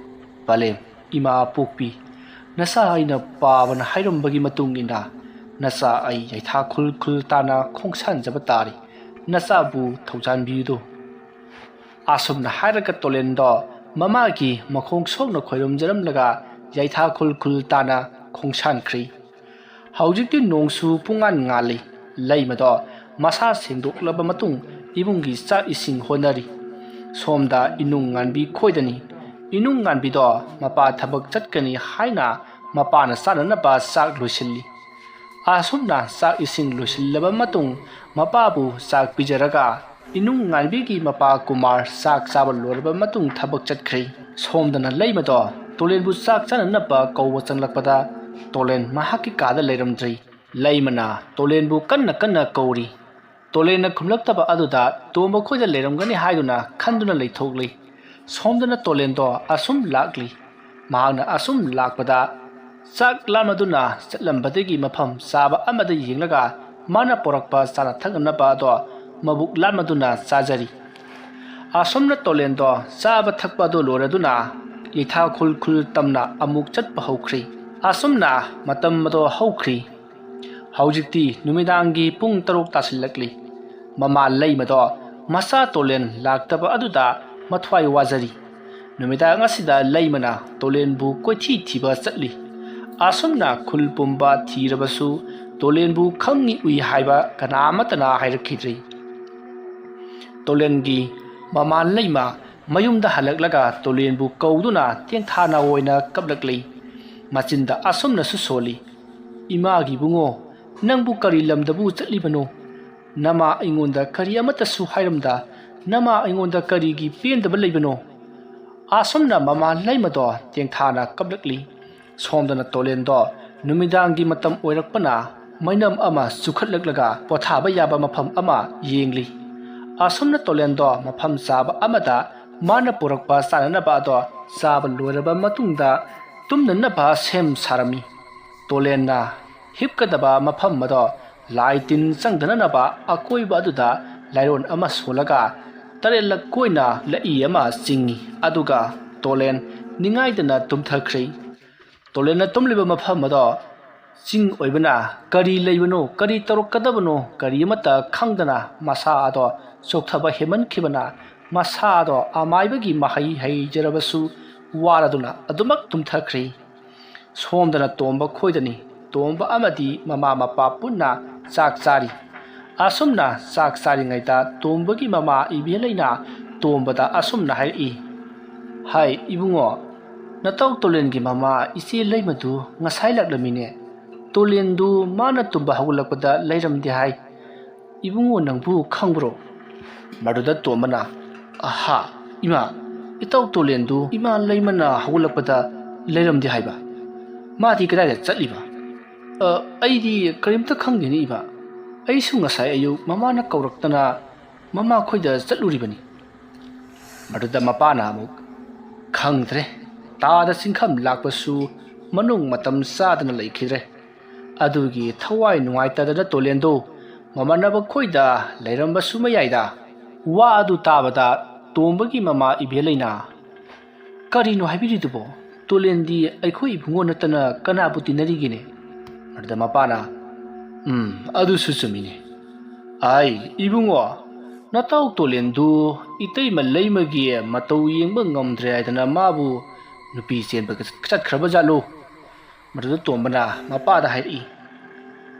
"ꯄꯂꯦꯝ, ꯏꯃꯥ ꯑꯄꯣꯛꯄꯤ, ꯅꯆꯥ ꯑꯩꯅ ꯄꯥꯕꯅ ꯍꯥꯏꯔꯝꯕꯒꯤ ꯃꯇꯨꯡ ꯏꯟꯅ ꯅꯆꯥ ꯑꯩ ꯌꯩꯊꯥ ꯈꯨꯜ ꯈꯨꯜ ꯇꯥꯅ ꯈꯣꯡꯁꯥꯟꯖꯕ ꯇꯥꯔꯤ꯫ ꯅꯆꯥꯕꯨ ꯊꯧꯖꯥꯟꯕꯤꯌꯨꯗꯣ꯫" ꯑꯁꯨꯝꯅ ꯍꯥꯏꯔꯒ ꯇꯣꯂꯦꯟꯗꯣ ꯃꯃꯥꯒꯤ ꯃꯈꯣꯡ ꯁꯣꯛꯅ ꯈꯣꯏꯔꯨꯝꯖꯔꯝꯂꯒ ꯌꯩꯊꯥ ꯈꯨꯜ ꯈꯨꯜ ꯇꯥꯅ ꯈꯣꯡꯁꯥꯟꯈ꯭ꯔꯤ꯫ ꯍꯧꯖꯤꯛꯇꯤ ꯅꯣꯡꯁꯨ ꯄꯨꯡꯉꯥꯟ ꯉꯥꯜꯂꯤ꯫ ꯂꯩꯃꯗꯣ ꯃꯁꯥ ꯁꯦꯡꯗꯣꯛꯂꯕ ꯃꯇꯨꯡ ꯏꯃꯨꯡꯒꯤ ꯆꯥꯛ ꯏꯁꯤꯡ ꯍꯣꯠꯅꯔꯤ꯫ ꯁꯣꯝꯗ ꯏꯅꯨꯡ ꯉꯥꯟꯕꯤ ꯈꯣꯏꯗꯅꯤ꯫ ꯏꯅꯨꯡ ꯉꯥꯟꯕꯤꯗꯣ ꯃꯄꯥ ꯊꯕꯛ ꯆꯠꯀꯅꯤ ꯍꯥꯏꯅ ꯃꯄꯥꯅ ꯆꯥꯅꯅꯕ ꯆꯥꯛ ꯂꯣꯏꯁꯤꯜꯂꯤ꯫ ꯑꯁꯨꯝꯅ ꯆꯥꯛ ꯏꯁꯤꯡ ꯂꯣꯏꯁꯤꯜꯂꯕ ꯃꯇꯨꯡ ꯃꯄꯥꯕꯨ ꯆꯥꯛ ꯄꯤꯖꯔꯒ ꯏꯅꯨꯡ ꯉꯥꯟꯕꯤꯒꯤ ꯃꯄꯥ ꯀꯨꯃꯥꯔ ꯆꯥꯛ ꯆꯥꯕ ꯂꯣꯏꯔꯕ ꯃꯇꯨꯡ ꯊꯕꯛ ꯆꯠꯈ꯭ꯔꯦ꯫ ꯁꯣꯝꯗꯅ ꯂꯩꯃꯗꯣ ꯇꯣꯂꯦꯟꯕꯨ ꯆꯥꯛ ꯆꯥꯅꯅꯕ ꯀꯧꯕ ꯆꯪꯂꯛꯄꯗ ꯇꯣꯂꯦꯟ ꯃꯍꯥꯛꯀꯤ ꯀꯥꯗ ꯂꯩꯔꯝꯗ꯭ꯔꯦ꯫ ꯂꯩꯃꯅ ꯇꯣꯂꯦꯟꯕꯨ ꯀꯟꯅ ꯀꯟꯅ ꯀꯧꯔꯤ꯫ ꯇꯣꯂꯦꯟꯅ ꯈꯨꯝꯂꯛꯇꯕ ꯑꯗꯨꯗ ꯇꯣꯝꯕ ꯈꯣꯏꯗ ꯂꯩꯔꯝꯒꯅꯤ ꯍꯥꯏꯗꯨꯅ ꯈꯟꯗꯨꯅ ꯂꯩꯊꯣꯛꯂꯤ꯫ ꯁꯣꯝꯗꯅ ꯇꯣꯂꯦꯟꯗꯣ ꯑꯁꯨꯝ ꯂꯥꯛꯂꯤ꯫ ꯃꯍꯥꯛꯅ ꯑꯁꯨꯝ ꯂꯥꯛꯄꯗ ꯆꯥꯛ ꯂꯥꯝꯂꯗꯨꯅ ꯆꯠꯂꯝꯕꯗꯒꯤ ꯃꯐꯝ ꯆꯥꯕ ꯑꯃꯗ ꯌꯦꯡꯂꯒ ꯃꯥꯅ ꯄꯣꯔꯛꯄ ꯆꯥꯅ ꯊꯛꯅꯅꯕ ꯑꯗꯣ ꯃꯕꯨꯛ ꯂꯥꯝꯂꯗꯨꯅ ꯆꯥꯖꯔꯤ꯫ ꯑꯁꯨꯝꯅ ꯇꯣꯂꯦꯟꯗꯣ ꯆꯥꯕ ꯊꯛꯄ ꯑꯗꯨ ꯂꯣꯏꯔꯗꯨꯅ ꯌꯩꯊꯥ ꯈꯨꯜ ꯈꯨꯜ ꯇꯝꯅ ꯑꯃꯨꯛ ꯆꯠꯄ ꯍꯧꯈ꯭ꯔꯤ꯫ ꯑꯁꯨꯝꯅ ꯃꯇꯝ ꯑꯗꯣ ꯍꯧꯈ꯭ꯔꯤ꯫ ꯍꯧꯖꯤꯛꯇꯤ ꯅꯨꯃꯤꯗꯥꯡꯒꯤ ꯄꯨꯡ ꯇꯔꯨꯛ ꯇꯥꯁꯤꯜꯂꯛꯂꯤ꯫ ꯃꯃꯥ ꯂꯩꯃꯗꯣ ꯃꯆꯥ ꯇꯣꯂꯦꯟ ꯂꯥꯛꯇꯕ ꯑꯗꯨꯗ ꯃꯊ꯭ꯋꯥꯏ ꯋꯥꯖꯔꯤ꯫ ꯅꯨꯃꯤꯗꯥꯡ ꯑꯁꯤꯗ ꯂꯩꯃꯅ ꯇꯣꯂꯦꯟꯕꯨ ꯀꯣꯏꯊꯤ ꯊꯤꯕ ꯆꯠꯂꯤ꯫ ꯑꯁꯨꯝꯅ ꯈꯨꯜ ꯄꯨꯝꯕ ꯊꯤꯔꯕꯁꯨ ꯇꯣꯂꯦꯟꯕꯨ ꯈꯪꯏ ꯎꯏ ꯍꯥꯏꯕ ꯀꯅꯥ ꯑꯃꯠꯇꯅ ꯍꯥꯏꯔꯛꯈꯤꯗ꯭ꯔꯤ꯫ ꯇꯣꯂꯦꯟꯒꯤ ꯃꯃꯥ ꯂꯩꯃ ꯃꯌꯨꯝꯗ ꯍꯜꯂꯛꯂꯒ ꯇꯣꯂꯦꯟꯕꯨ ꯀꯧꯗꯨꯅ ꯇꯦꯡꯊꯥꯅ ꯑꯣꯏꯅ ꯀꯞꯂꯛꯂꯤ꯫ ꯃꯆꯤꯟꯗ ꯑꯁꯨꯝꯅꯁꯨ ꯁꯣꯜꯂꯤ, "ꯏꯃꯥꯒꯤ ꯏꯕꯨꯡꯉꯣ, ꯅꯪꯕꯨ ꯀꯔꯤ ꯂꯝꯗꯕꯨ ꯆꯠꯂꯤꯕꯅꯣ? ꯅꯃꯥ ꯑꯩꯉꯣꯟꯗ ꯀꯔꯤ ꯑꯃꯠꯇꯁꯨ ꯍꯥꯏꯔꯝꯗ, ꯅꯃꯥ ꯑꯩꯉꯣꯟꯗ ꯀꯔꯤꯒꯤ ꯄꯦꯟꯗꯕ ꯂꯩꯕꯅꯣ?" ꯑꯁꯨꯝꯅ ꯃꯃꯥ ꯂꯩꯃꯗꯣ ꯇꯦꯡꯊꯥꯅ ꯀꯞꯂꯛꯂꯤ꯫ ꯁꯣꯝꯗꯅ ꯇꯣꯂꯦꯟꯗꯣ ꯅꯨꯃꯤꯗꯥꯡꯒꯤ ꯃꯇꯝ ꯑꯣꯏꯔꯛꯄꯅ ꯃꯩꯅꯝ ꯑꯃ ꯆꯨꯈꯠꯂꯛꯂꯒ ꯄꯣꯊꯥꯕ ꯌꯥꯕ ꯃꯐꯝ ꯑꯃ ꯌꯦꯡꯂꯤ꯫ ꯑꯁꯨꯝꯅ ꯇꯣꯂꯦꯟꯗꯣ ꯃꯐꯝ ꯆꯥꯕ ꯑꯃꯗ ꯃꯥꯅ ꯄꯨꯔꯛꯄ ꯆꯥꯅꯅꯕ ꯑꯗꯣ ꯆꯥꯕ ꯂꯣꯏꯔꯕ ꯃꯇꯨꯡꯗ ꯇꯨꯝꯅꯅꯕ ꯁꯦꯝ ꯁꯥꯔꯝꯃꯤ꯫ ꯇꯣꯂꯦꯟꯅ ꯍꯤꯞꯀꯗꯕ ꯃꯐꯝ ꯑꯗꯣ ꯂꯥꯏ ꯇꯤꯟ ꯆꯪꯗꯅꯅꯕ ꯑꯀꯣꯏꯕ ꯑꯗꯨꯗ ꯂꯥꯏꯔꯣꯟ ꯑꯃ ꯁꯣꯜꯂꯒ ꯇꯔꯦꯠꯂꯛ ꯀꯣꯏꯅ ꯂꯛꯏ ꯑꯃ ꯆꯤꯡꯏ꯫ ꯑꯗꯨꯒ ꯇꯣꯂꯦꯟ ꯅꯤꯡꯉꯥꯏꯗꯅ ꯇꯨꯝꯊꯈ꯭ꯔꯦ꯫ ꯇꯣꯂꯦꯟꯅ ꯇꯨꯝꯂꯤꯕ ꯃꯐꯝ ꯑꯗꯣ ꯆꯤꯡ ꯑꯣꯏꯕꯅ ꯀꯔꯤ ꯂꯩꯕꯅꯣ, ꯀꯔꯤ ꯇꯧꯔꯛꯀꯗꯕꯅꯣ, ꯀꯔꯤ ꯑꯃꯠꯇ ꯈꯪꯗꯅ ꯃꯁꯥ ꯑꯗꯣ ꯆꯣꯛꯊꯕ ꯍꯦꯟꯃꯟꯈꯤꯕꯅ ꯃꯁꯥ ꯑꯗꯣ ꯑꯃꯥꯏꯕꯒꯤ ꯃꯍꯩ ꯍꯩꯖꯔꯕꯁꯨ ꯋꯥꯔꯗꯨꯅ ꯑꯗꯨꯃꯛ ꯇꯨꯝꯊꯈ꯭ꯔꯦ꯫ ꯁꯣꯝꯗꯅ ꯇꯣꯝꯕ ꯈꯣꯏꯗꯅꯤ꯫ ꯇꯣꯝꯕ ꯑꯃꯗꯤ ꯃꯃꯥ ꯃꯄꯥ ꯄꯨꯟꯅ ꯆꯥꯛ ꯆꯥꯔꯤ꯫ ꯑꯁꯨꯝꯅ ꯆꯥꯛ ꯆꯥꯔꯤꯉꯩꯗ ꯇꯣꯝꯕꯒꯤ ꯃꯃꯥ ꯏꯕꯦꯂꯩꯅ ꯇꯣꯝꯕꯗ ꯑꯁꯨꯝꯅ ꯍꯥꯏꯔꯛꯏ, "ꯍꯥꯏ ꯏꯕꯨꯡꯉꯣ, ꯅꯇꯧ ꯇꯣꯂꯦꯟꯒꯤ ꯃꯃꯥ ꯏꯆꯦ ꯂꯩꯃꯗꯨ ꯉꯁꯥꯏ ꯂꯥꯛꯂꯝꯃꯤꯅꯦ꯫ ꯇꯣꯂꯦꯟꯗꯨ ꯃꯥꯅ ꯇꯨꯝꯕ ꯍꯧꯒꯠꯂꯛꯄꯗ ꯂꯩꯔꯝꯗꯦ ꯍꯥꯏ꯫ ꯏꯕꯨꯡꯉꯣ ꯅꯪꯕꯨ ꯈꯪꯕ꯭ꯔꯣ?" ꯃꯗꯨꯗ ꯇꯣꯝꯕꯅ, "ꯑꯍꯥ, ꯏꯃꯥ, ꯏꯇꯧ ꯇꯣꯂꯦꯟꯗꯨ ꯏꯃꯥ ꯂꯩꯃꯅ ꯍꯧꯒꯠꯂꯛꯄꯗ ꯂꯩꯔꯝꯗꯦ ꯍꯥꯏꯕ? ꯃꯥꯗꯤ ꯀꯗꯥꯏꯗ ꯆꯠꯂꯤꯕ?" "ꯑ, ꯑꯩꯗꯤ ꯀꯔꯤꯝꯇ ꯈꯪꯗꯦꯅꯦ ꯏꯃꯥ꯫ ꯑꯩꯁꯨ ꯉꯁꯥꯏ ꯑꯌꯨꯛ ꯃꯃꯥꯅ ꯀꯧꯔꯛꯇꯅ ꯃꯃꯥꯈꯣꯏꯗ ꯆꯠꯂꯨꯔꯤꯕꯅꯤ꯫" ꯃꯗꯨꯗ ꯃꯄꯥꯅ ꯑꯃꯨꯛ, "ꯈꯪꯗ꯭ꯔꯦ, ꯇꯥꯗ ꯆꯤꯡꯈꯝ ꯂꯥꯛꯄꯁꯨ ꯃꯅꯨꯡ ꯃꯇꯝ ꯆꯥꯗꯅ ꯂꯩꯈꯤꯗ꯭ꯔꯦ꯫ ꯑꯗꯨꯒꯤ ꯊꯋꯥꯏ ꯅꯨꯡꯉꯥꯏꯇꯗꯅ ꯇꯣꯂꯦꯟꯗꯣ ꯃꯃꯥꯟꯅꯕ ꯈꯣꯏꯗ ꯂꯩꯔꯝꯕꯁꯨ ꯃꯌꯥꯏꯗ꯫" ꯋꯥ ꯑꯗꯨ ꯇꯥꯕꯗ ꯇꯣꯝꯕꯒꯤ ꯃꯃꯥ ꯏꯕꯦꯂꯩꯅ, "ꯀꯔꯤꯅꯣ ꯍꯥꯏꯕꯤꯔꯤꯗꯨꯕꯣ? ꯇꯣꯂꯦꯟꯗꯤ ꯑꯩꯈꯣꯏ ꯏꯕꯨꯡꯉꯣ ꯅꯠꯇꯅ ꯀꯅꯥꯕꯨ ꯇꯤꯟꯅꯔꯤꯒꯦꯅꯦ?" ꯑꯗꯨꯗ ꯃꯄꯥꯅ, "ꯎꯝ, ꯑꯗꯨꯁꯨ ꯆꯨꯝꯃꯤꯅꯦ꯫ ꯑꯩ ꯏꯕꯨꯡꯉꯣ, "ꯅꯇꯥꯎ ꯇꯣꯂꯦꯟꯗꯨ ꯏꯇꯩꯃ ꯂꯩꯃꯒꯤ ꯃꯇꯧ ꯌꯦꯡꯕ ꯉꯝꯗ꯭ꯔꯦ ꯍꯥꯏꯗꯅ ꯃꯥꯕꯨ ꯅꯨꯄꯤ ꯆꯦꯟꯕ ꯆꯠꯈ꯭ꯔꯕ ꯖꯥꯠꯂꯣ?" ꯃꯗꯨꯗ ꯇꯣꯝꯕꯅ ꯃꯄꯥꯗ ꯍꯥꯏꯔꯛꯏ,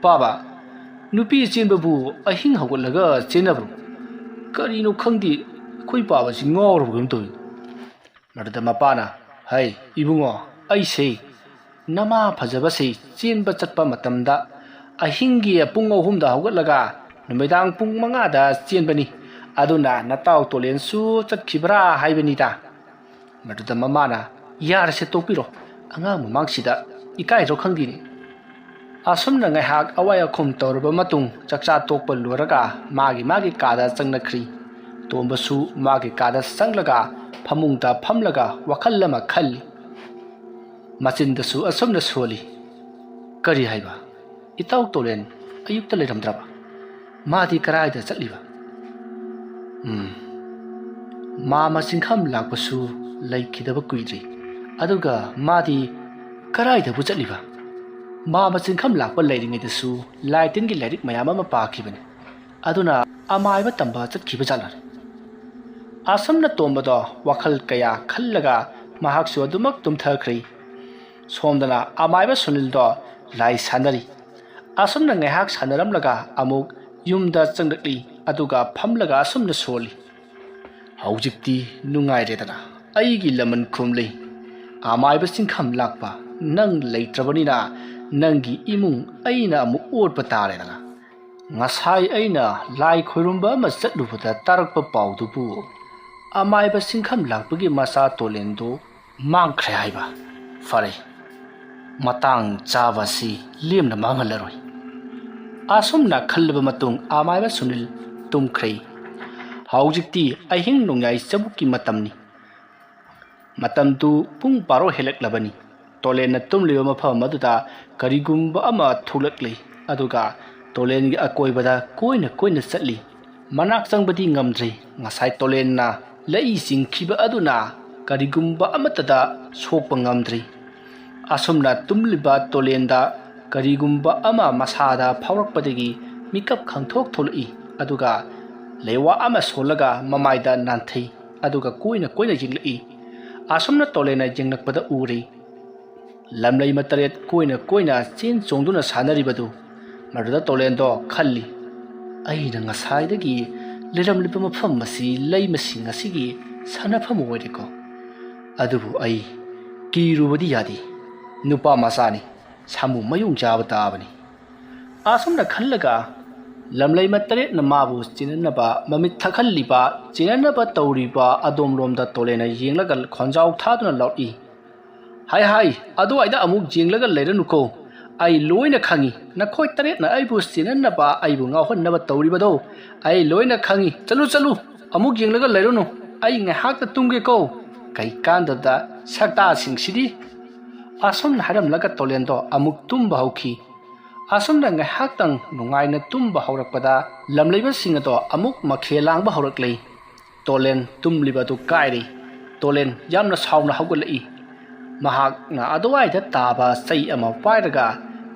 "ꯄꯥꯕ, ꯅꯨꯄꯤ ꯆꯦꯟꯕꯕꯨ ꯑꯍꯤꯡ ꯍꯧꯒꯠꯂꯒ ꯆꯦꯟꯅꯕ꯭ꯔꯣ? ꯀꯔꯤꯅꯣ ꯈꯪꯗꯦ, ꯑꯩꯈꯣꯏ ꯄꯥꯕꯁꯤ ꯉꯥꯎꯔꯕ ꯀꯩꯅꯣꯝ ꯇꯧꯏ꯫" ꯃꯗꯨꯗ ꯃꯄꯥꯅ, "ꯍꯩ ꯏꯕꯨꯡꯉꯣ, ꯑꯩꯁꯦ ꯅꯃꯥ ꯐꯖꯕꯁꯦ ꯆꯦꯟꯕ ꯆꯠꯄ ꯃꯇꯝꯗ ꯑꯍꯤꯡꯒꯤ ꯄꯨꯡ ꯑꯍꯨꯝꯗ ꯍꯧꯒꯠꯂꯒ ꯅꯨꯃꯤꯗꯥꯡ ꯄꯨꯡ ꯃꯉꯥꯗ ꯆꯦꯟꯕꯅꯤ, ꯑꯗꯨꯅ ꯅꯇꯥꯎ ꯇꯣꯂꯦꯟꯁꯨ ꯆꯠꯈꯤꯕ꯭ꯔꯥ ꯍꯥꯏꯕꯅꯤꯗ꯫" ꯃꯗꯨꯗ ꯃꯃꯥꯅ, "ꯌꯥꯔꯦꯁꯦ, ꯇꯣꯛꯄꯤꯔꯣ, ꯑꯉꯥꯡ ꯃꯃꯥꯡꯁꯤꯗ ꯏꯀꯥꯏꯗ꯭ꯔꯣ ꯈꯪꯗꯦꯅꯦ꯫" ꯑꯁꯨꯝꯅ ꯉꯥꯏꯍꯥꯛ ꯑꯋꯥꯏ ꯑꯈꯨꯝ ꯇꯧꯔꯕ ꯃꯇꯨꯡ, ꯆꯥꯛꯆꯥ ꯇꯣꯛꯄ ꯂꯣꯏꯔꯒ ꯃꯥꯒꯤ ꯃꯥꯒꯤ ꯀꯥꯗ ꯆꯪꯅꯈ꯭ꯔꯤ꯫ ꯇꯣꯝꯕꯁꯨ ꯃꯥꯒꯤ ꯀꯥꯗ ꯆꯪꯂꯒ ꯐꯃꯨꯡꯗ ꯐꯝꯂꯒ ꯋꯥꯈꯜ ꯑꯃ ꯈꯜꯂꯤ꯫ ꯃꯆꯤꯟꯗꯁꯨ ꯑꯁꯨꯝꯅ ꯁꯣꯜꯂꯤ, "ꯀꯔꯤ ꯍꯥꯏꯕ? ꯏꯇꯥꯎ ꯇꯣꯂꯦꯟ ꯑꯌꯨꯛꯇ ꯂꯩꯔꯝꯗ꯭ꯔꯕ? ꯃꯥꯗꯤ ꯀꯔꯥꯏꯗ ꯆꯠꯂꯤꯕ? ꯎꯝ, ꯃꯥꯃ ꯆꯤꯡꯈꯝ ꯂꯥꯛꯄꯁꯨ ꯂꯩꯈꯤꯗꯕ ꯀꯨꯏꯗ꯭ꯔꯤ꯫ ꯑꯗꯨꯒ ꯃꯥꯗꯤ ꯀꯔꯥꯏꯗꯕꯨ ꯆꯠꯂꯤꯕ? ꯃꯥꯃ ꯆꯤꯡꯈꯝ ꯂꯥꯛꯄ ꯂꯩꯔꯤꯉꯩꯗꯁꯨ ꯂꯥꯏ ꯇꯤꯟꯒꯤ ꯂꯥꯏꯔꯤꯛ ꯃꯌꯥꯝ ꯑꯃ ꯄꯥꯈꯤꯕꯅꯤ꯫ ꯑꯗꯨꯅ ꯑꯃꯥꯏꯕ ꯇꯝꯕ ꯆꯠꯈꯤꯕ ꯖꯥꯠꯂꯅꯦ?" ꯑꯁꯨꯝꯅ ꯇꯣꯝꯕꯗꯣ ꯋꯥꯈꯜ ꯀꯌꯥ ꯈꯜꯂꯒ ꯃꯍꯥꯛꯁꯨ ꯑꯗꯨꯃꯛ ꯇꯨꯝꯊꯈ꯭ꯔꯦ꯫ ꯁꯣꯝꯗꯅ ꯑꯃꯥꯏꯕ ꯁꯨꯅꯤꯜꯗꯣ ꯂꯥꯏ ꯁꯥꯟꯅꯔꯤ꯫ ꯑꯁꯨꯝꯅ ꯉꯥꯏꯍꯥꯛ ꯁꯥꯟꯅꯔꯝꯂꯒ ꯑꯃꯨꯛ ꯌꯨꯝꯗ ꯆꯪꯂꯛꯂꯤ, ꯑꯗꯨꯒ ꯐꯝꯂꯒ ꯑꯁꯨꯝꯅ ꯁꯣꯜꯂꯤ, "ꯍꯧꯖꯤꯛꯇꯤ ꯅꯨꯡꯉꯥꯏꯔꯦꯗꯅ ꯑꯩꯒꯤ ꯂꯃꯟ ꯈꯨꯝꯂꯩ꯫ ꯑꯃꯥꯏꯕ ꯆꯤꯡꯈꯝ ꯂꯥꯛꯄ, ꯅꯪ ꯂꯩꯇ꯭ꯔꯕꯅꯤꯅ ꯅꯪꯒꯤ ꯏꯃꯨꯡ ꯑꯩꯅ ꯑꯃꯨꯛ ꯑꯣꯠꯄ ꯇꯥꯔꯦꯗꯅ꯫ ꯉꯁꯥꯏ ꯑꯩꯅ ꯂꯥꯏ ꯈꯣꯏꯔꯨꯝꯕ ꯑꯃ ꯆꯠꯂꯨꯕꯗ ꯇꯥꯔꯛꯄ ꯄꯥꯎꯗꯨꯕꯨ ꯑꯃꯥꯏꯕ ꯆꯤꯡꯈꯝ ꯂꯥꯛꯄꯒꯤ ꯃꯆꯥ ꯇꯣꯂꯦꯟꯗꯨ ꯃꯥꯡꯈ꯭ꯔꯦ ꯍꯥꯏꯕ꯫ ꯐꯔꯦ, ꯃꯇꯥꯡ ꯆꯥꯕ ꯑꯁꯤ ꯂꯦꯝꯅ ꯃꯥꯡꯍꯜꯂꯔꯣꯏ꯫" ꯑꯁꯨꯝꯅ ꯈꯜꯂꯕ ꯃꯇꯨꯡ ꯑꯃꯥꯏꯕ ꯁꯨꯅꯤꯜ ꯇꯨꯝꯈ꯭ꯔꯦ꯫ ꯍꯧꯖꯤꯛꯇꯤ ꯑꯍꯤꯡ ꯅꯣꯡꯌꯥꯏ ꯆꯕꯨꯛꯀꯤ ꯃꯇꯝꯅꯤ꯫ ꯃꯇꯝꯗꯨ ꯄꯨꯡ ꯕꯥꯔꯣ ꯍꯦꯜꯂꯛꯂꯕꯅꯤ꯫ ꯇꯣꯂꯦꯟꯅ ꯇꯨꯝꯂꯤꯕ ꯃꯐꯝ ꯑꯗꯨꯗ ꯀꯔꯤꯒꯨꯝꯕ ꯑꯃ ꯊꯣꯛꯂꯛꯂꯤ, ꯑꯗꯨꯒ ꯇꯣꯂꯦꯟꯒꯤ ꯑꯀꯣꯏꯕꯗ ꯀꯣꯏꯅ ꯀꯣꯏꯅ ꯆꯠꯂꯤ꯫ ꯃꯅꯥꯛ ꯆꯪꯕꯗꯤ ꯉꯝꯗ꯭ꯔꯤ꯫ ꯉꯁꯥꯏ ꯇꯣꯂꯦꯟꯅ ꯂꯩ ꯆꯤꯡꯈꯤꯕ ꯑꯗꯨꯅ ꯀꯔꯤꯒꯨꯝꯕ ꯑꯃꯠꯇꯗ ꯁꯣꯛꯄ ꯉꯝꯗ꯭ꯔꯤ꯫ ꯑꯁꯨꯝꯅ ꯇꯨꯝꯂꯤꯕ ꯇꯣꯂꯦꯟꯗ ꯀꯔꯤꯒꯨꯝꯕ ꯑꯃ ꯃꯁꯥꯗ ꯐꯥꯎꯔꯛꯄꯗꯒꯤ ꯃꯤꯀꯞ ꯈꯪꯊꯣꯛ ꯊꯣꯛꯂꯛꯏ, ꯑꯗꯨꯒ ꯂꯩꯋꯥ ꯑꯃ ꯁꯣꯜꯂꯒ ꯃꯃꯥꯏꯗ ꯅꯥꯟꯊꯩ, ꯑꯗꯨꯒ ꯀꯣꯏꯅ ꯀꯣꯏꯅ ꯌꯦꯡꯂꯛꯏ꯫ ꯑꯁꯨꯝꯅ ꯇꯣꯂꯦꯟꯅ ꯌꯦꯡꯂꯛꯄꯗ ꯎꯔꯦ, ꯂꯝꯂꯩ ꯃꯇꯔꯦꯠ ꯀꯣꯏꯅ ꯀꯣꯏꯅ ꯆꯦꯟ ꯆꯣꯡꯗꯨꯅ ꯁꯥꯟꯅꯔꯤꯕꯗꯨ꯫ ꯃꯗꯨꯗ ꯇꯣꯂꯦꯟꯗꯣ ꯈꯜꯂꯤ, "ꯑꯩꯅ ꯉꯁꯥꯏꯗꯒꯤ ꯂꯩꯔꯝꯂꯤꯕ ꯃꯐꯝ ꯑꯁꯤ ꯂꯩꯃꯁꯤꯡ ꯑꯁꯤꯒꯤ ꯁꯥꯟꯅꯐꯝ ꯑꯣꯏꯔꯦꯀꯣ꯫ ꯑꯗꯨꯕꯨ ꯑꯩ ꯀꯤꯔꯨꯕꯗꯤ ꯌꯥꯗꯦ꯫ ꯅꯨꯄꯥ ꯃꯆꯥꯅꯤ, ꯁꯥꯃꯨ ꯃꯌꯣꯡ ꯆꯥꯕ ꯇꯥꯕꯅꯤ"꯫ ꯑꯁꯨꯝꯅ ꯈꯜꯂꯒ ꯂꯝꯂꯩ ꯃꯇꯔꯦꯠꯅ ꯃꯥꯕꯨ ꯆꯦꯟꯅꯅꯕ ꯃꯃꯤꯠ ꯊꯛꯍꯜꯂꯤꯕ, ꯆꯦꯟꯅꯅꯕ ꯇꯧꯔꯤꯕ ꯑꯗꯣꯝꯂꯣꯝꯗ ꯇꯣꯂꯦꯟꯅ ꯌꯦꯡꯂꯒ ꯈꯣꯟꯖꯥꯎ ꯊꯥꯗꯨꯅ ꯂꯥꯎꯔꯛꯏ, "ꯍꯥꯏ ꯍꯥꯏ, ꯑꯗꯨꯋꯥꯏꯗ ꯑꯃꯨꯛ ꯌꯦꯡꯂꯒ ꯂꯩꯔꯅꯨꯀꯣ꯫ ꯑꯩ ꯂꯣꯏꯅ ꯈꯪꯏ꯫ ꯅꯈꯣꯏ ꯇꯔꯦꯠꯅ ꯑꯩꯕꯨ ꯆꯦꯟꯅꯅꯕ, ꯑꯩꯕꯨ ꯉꯥꯎꯍꯟꯅꯕ ꯇꯧꯔꯤꯕꯗꯣ ꯑꯩ ꯂꯣꯏꯅ ꯈꯪꯏ꯫ ꯆꯠꯂꯨ, ꯆꯠꯂꯨ, ꯑꯃꯨꯛ ꯌꯦꯡꯂꯒ ꯂꯩꯔꯨꯅꯨ꯫ ꯑꯩ ꯉꯥꯏꯍꯥꯛꯇ ꯇꯨꯝꯒꯦꯀꯣ"꯫ "ꯀꯩꯀꯥꯟꯗꯕꯗ ꯁꯛꯇꯥꯁꯤꯡꯁꯤꯗꯤ"꯫ ꯑꯁꯨꯝꯅ ꯍꯥꯏꯔꯝꯂꯒ ꯇꯣꯂꯦꯟꯗꯣ ꯑꯃꯨꯛ ꯇꯨꯝꯕ ꯍꯧꯈꯤ꯫ ꯑꯁꯨꯝꯅ ꯉꯥꯏꯍꯥꯛꯇꯪ ꯅꯨꯡꯉꯥꯏꯅ ꯇꯨꯝꯕ ꯍꯧꯔꯛꯄꯗ ꯂꯝꯂꯩꯕꯁꯤꯡ ꯑꯗꯣ ꯑꯃꯨꯛ ꯃꯈꯦꯜ ꯂꯥꯡꯕ ꯍꯧꯔꯛꯂꯦ꯫ ꯇꯣꯂꯦꯟ ꯇꯨꯝꯂꯤꯕ ꯑꯗꯨ ꯀꯥꯏꯔꯦ꯫ ꯇꯣꯂꯦꯟ ꯌꯥꯝꯅ ꯁꯥꯎꯅ ꯍꯧꯒꯠꯂꯛꯏ꯫ ꯃꯍꯥꯛꯅ ꯑꯗꯨꯋꯥꯏꯗ ꯇꯥꯕ ꯆꯩ ꯑꯃ ꯄꯥꯏꯔꯒ,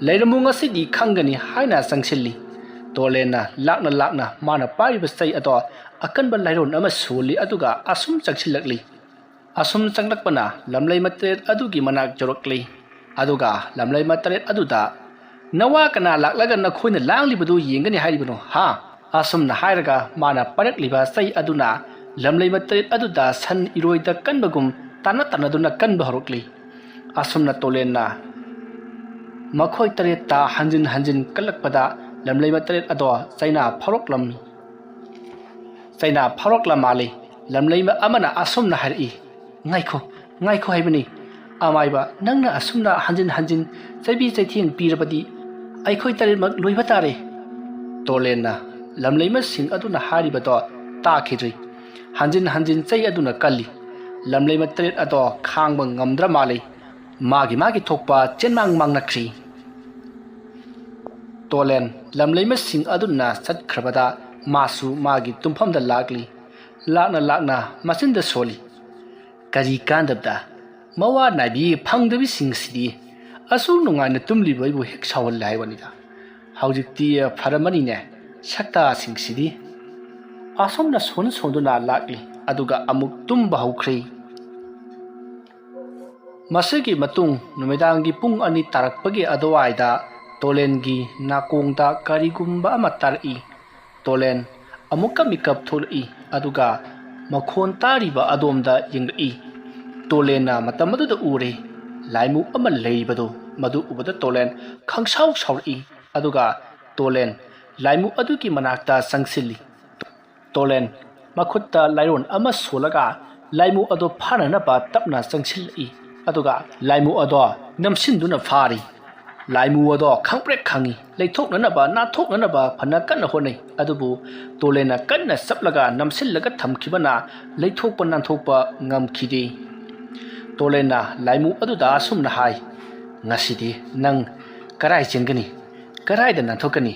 "ꯂꯩꯔꯝꯃꯨ, ꯉꯁꯤꯗꯤ ꯈꯪꯒꯅꯤ" ꯍꯥꯏꯅ ꯆꯪꯁꯤꯜꯂꯤ꯫ ꯇꯣꯂꯦꯟꯅ ꯂꯥꯛꯅ ꯂꯥꯛꯅ ꯃꯥꯅ ꯄꯥꯏꯔꯤꯕ ꯆꯩ ꯑꯗꯣ ꯑꯀꯟꯕ ꯂꯥꯏꯔꯣꯟ ꯑꯃ ꯁꯣꯜꯂꯤ, ꯑꯗꯨꯒ ꯑꯁꯨꯝ ꯆꯪꯁꯤꯜꯂꯛꯂꯤ꯫ ꯑꯁꯨꯝ ꯆꯪꯂꯛꯄꯅ ꯂꯝꯂꯩ ꯃꯇꯔꯦꯠ ꯑꯗꯨꯒꯤ ꯃꯅꯥꯛ ꯌꯧꯔꯛꯂꯤ꯫ ꯑꯗꯨꯒ ꯂꯝꯂꯩ ꯃꯇꯔꯦꯠ ꯑꯗꯨꯗ, "ꯅꯋꯥ ꯀꯅꯥ ꯂꯥꯛꯂꯒ ꯅꯈꯣꯏꯅ ꯂꯥꯡꯂꯤꯕꯗꯨ ꯌꯦꯡꯒꯅꯤ ꯍꯥꯏꯔꯤꯕꯅꯣ, ꯍꯥ?" ꯑꯁꯨꯝꯅ ꯍꯥꯏꯔꯒ ꯃꯥꯅ ꯄꯥꯏꯔꯛꯂꯤꯕ ꯆꯩ ꯑꯗꯨꯅ ꯂꯝꯂꯩ ꯃꯇꯔꯦꯠ ꯑꯗꯨꯗ ꯁꯟ ꯏꯔꯣꯏꯗ ꯀꯟꯕꯒꯨꯝ ꯇꯥꯟꯅ ꯇꯥꯟꯅꯗꯨꯅ ꯀꯟꯕ ꯍꯧꯔꯛꯂꯤ꯫ ꯑꯁꯨꯝꯅ ꯇꯣꯂꯦꯟꯅ ꯃꯈꯣꯏ ꯇꯔꯦꯠꯇ ꯍꯟꯖꯤꯟ ꯍꯟꯖꯤꯟ ꯀꯜꯂꯛꯄꯗ ꯂꯝꯂꯩ ꯃꯇꯔꯦꯠ ꯑꯗꯣ ꯆꯩꯅꯥ ꯐꯥꯎꯔꯛꯂꯝꯃꯤ꯫ ꯆꯩꯅꯥ ꯐꯥꯎꯔꯛꯂ ꯃꯥꯜꯂꯤ꯫ ꯂꯝꯂꯩꯃ ꯑꯃꯅ ꯑꯁꯨꯝꯅ ꯍꯥꯏꯔꯛꯏ, "ꯉꯥꯏꯈꯣ, ꯉꯥꯏꯈꯣ ꯍꯥꯏꯕꯅꯤ꯫ ꯑꯃꯥꯏꯕ, ꯅꯪꯅ ꯑꯁꯨꯝꯅ ꯍꯟꯖꯤꯟ ꯍꯟꯖꯤꯟ ꯆꯩꯕꯤ ꯆꯩꯊꯦꯡ ꯄꯤꯔꯕꯗꯤ ꯑꯩꯈꯣꯏ ꯇꯔꯦꯠꯃꯛ ꯂꯣꯏꯕ ꯇꯥꯔꯦ"꯫ ꯇꯣꯂꯦꯟꯅ ꯂꯝꯂꯩꯃꯁꯤꯡ ꯑꯗꯨꯅ ꯍꯥꯏꯔꯤꯕꯗꯣ ꯇꯥꯈꯤꯗ꯭ꯔꯤ꯫ ꯍꯟꯖꯤꯟ ꯍꯟꯖꯤꯟ ꯆꯩ ꯑꯗꯨꯅ ꯀꯜꯂꯤ꯫ ꯂꯝꯂꯩꯃ ꯇꯔꯦꯠ ꯑꯗꯣ ꯈꯥꯡꯕ ꯉꯝꯗ꯭ꯔ ꯃꯥꯜꯂꯤ꯫ ꯃꯥꯒꯤ ꯃꯥꯒꯤ ꯊꯣꯛꯄ ꯆꯦꯟꯃꯥꯡ ꯃꯥꯡꯅꯈ꯭ꯔꯤ꯫ ꯇꯣꯂꯦꯟ ꯂꯝꯂꯩꯃꯁꯤꯡ ꯑꯗꯨꯅ ꯆꯠꯈ꯭ꯔꯕꯗ ꯃꯥꯁꯨ ꯃꯥꯒꯤ ꯇꯨꯝꯐꯝꯗ ꯂꯥꯛꯂꯤ꯫ ꯂꯥꯛꯅ ꯂꯥꯛꯅ ꯃꯆꯤꯟꯗ ꯁꯣꯜꯂꯤ, "ꯀꯔꯤ ꯀꯥꯟꯗꯕꯗ ꯃꯋꯥ ꯅꯥꯏꯕꯤ ꯐꯪꯗꯕꯤꯁꯤꯡꯁꯤꯗꯤ ꯑꯁꯨꯛ ꯅꯨꯡꯉꯥꯏꯅ ꯇꯨꯝꯂꯤꯕ ꯑꯩꯕꯨ ꯍꯦꯛ ꯁꯥꯎꯍꯜꯂꯦ ꯍꯥꯏꯕꯅꯤꯗ꯫ ꯍꯧꯖꯤꯛꯇꯤ ꯐꯔꯝꯃꯅꯤꯅꯦ ꯁꯛꯇꯥꯁꯤꯡꯁꯤꯗꯤ"꯫ ꯑꯁꯨꯝꯅ ꯁꯣꯟ ꯁꯣꯟꯗꯨꯅ ꯂꯥꯛꯂꯤ, ꯑꯗꯨꯒ ꯑꯃꯨꯛ ꯇꯨꯝꯕ ꯍꯧꯈ꯭ꯔꯦ꯫ ꯃꯁꯤꯒꯤ ꯃꯇꯨꯡ ꯅꯨꯃꯤꯗꯥꯡꯒꯤ ꯄꯨꯡ ꯑꯅꯤ ꯇꯥꯔꯛꯄꯒꯤ ꯑꯗꯨꯋꯥꯏꯗ ꯇꯣꯂꯦꯟꯒꯤ ꯅꯥꯀꯣꯡꯗ ꯀꯔꯤꯒꯨꯝꯕ ꯑꯃ ꯇꯥꯔꯛꯏ꯫ ꯇꯣꯂꯦꯟ ꯑꯃꯨꯛꯀ ꯃꯤꯀꯞ ꯊꯣꯛꯂꯛꯏ, ꯑꯗꯨꯒ ꯃꯈꯣꯟ ꯇꯥꯔꯤꯕ ꯑꯗꯣꯝꯗ ꯌꯦꯡꯂꯛꯏ꯫ ꯇꯣꯂꯦꯟꯅ ꯃꯇꯝ ꯑꯗꯨꯗ ꯎꯔꯦ, ꯂꯥꯏꯃꯨ ꯑꯃ ꯂꯩꯔꯤꯕꯗꯨ꯫ ꯃꯗꯨ ꯎꯕꯗ ꯇꯣꯂꯦꯟ ꯈꯪꯁꯥꯎ ꯁꯥꯎꯔꯛꯏ, ꯑꯗꯨꯒ ꯇꯣꯂꯦꯟ ꯂꯥꯏꯃꯨ ꯑꯗꯨꯒꯤ ꯃꯅꯥꯛꯇ ꯆꯪꯁꯤꯜꯂꯤ꯫ ꯇꯣꯂꯦꯟ ꯃꯈꯨꯠꯇ ꯂꯥꯏꯔꯣꯟ ꯑꯃ ꯁꯣꯜꯂꯒ ꯂꯥꯏꯃꯨ ꯑꯗꯨ ꯐꯥꯅꯅꯕ ꯇꯞꯅ ꯆꯪꯁꯤꯜꯂꯛꯏ, ꯑꯗꯨꯒ ꯂꯥꯏꯃꯨ ꯑꯗꯣ ꯅꯝꯁꯤꯟꯗꯨꯅ ꯐꯥꯔꯤ꯫ ꯂꯥꯏꯃꯨ ꯑꯗꯣ ꯈꯪꯄ꯭ꯔꯦꯛ ꯈꯪꯏ꯫ ꯂꯩꯊꯣꯛꯅꯅꯕ, ꯅꯥꯟꯊꯣꯛꯅꯅꯕ ꯐꯅ ꯀꯟꯅ ꯍꯣꯠꯅꯩ, ꯑꯗꯨꯕꯨ ꯇꯣꯂꯦꯟꯅ ꯀꯟꯅ ꯆꯞꯂꯒ ꯅꯝꯁꯤꯜꯂꯒ ꯊꯝꯈꯤꯕꯅ ꯂꯩꯊꯣꯛꯄ ꯅꯥꯟꯊꯣꯛꯄ ꯉꯝꯈꯤꯗꯦ꯫ ꯇꯣꯂꯦꯟꯅ ꯂꯥꯏꯃꯨ ꯑꯗꯨꯗ ꯑꯁꯨꯝꯅ ꯍꯥꯏ, "ꯉꯁꯤꯗꯤ ꯅꯪ ꯀꯔꯥꯏ ꯆꯦꯟꯒꯅꯤ? ꯀꯔꯥꯏꯗ ꯅꯥꯟꯊꯣꯛꯀꯅꯤ?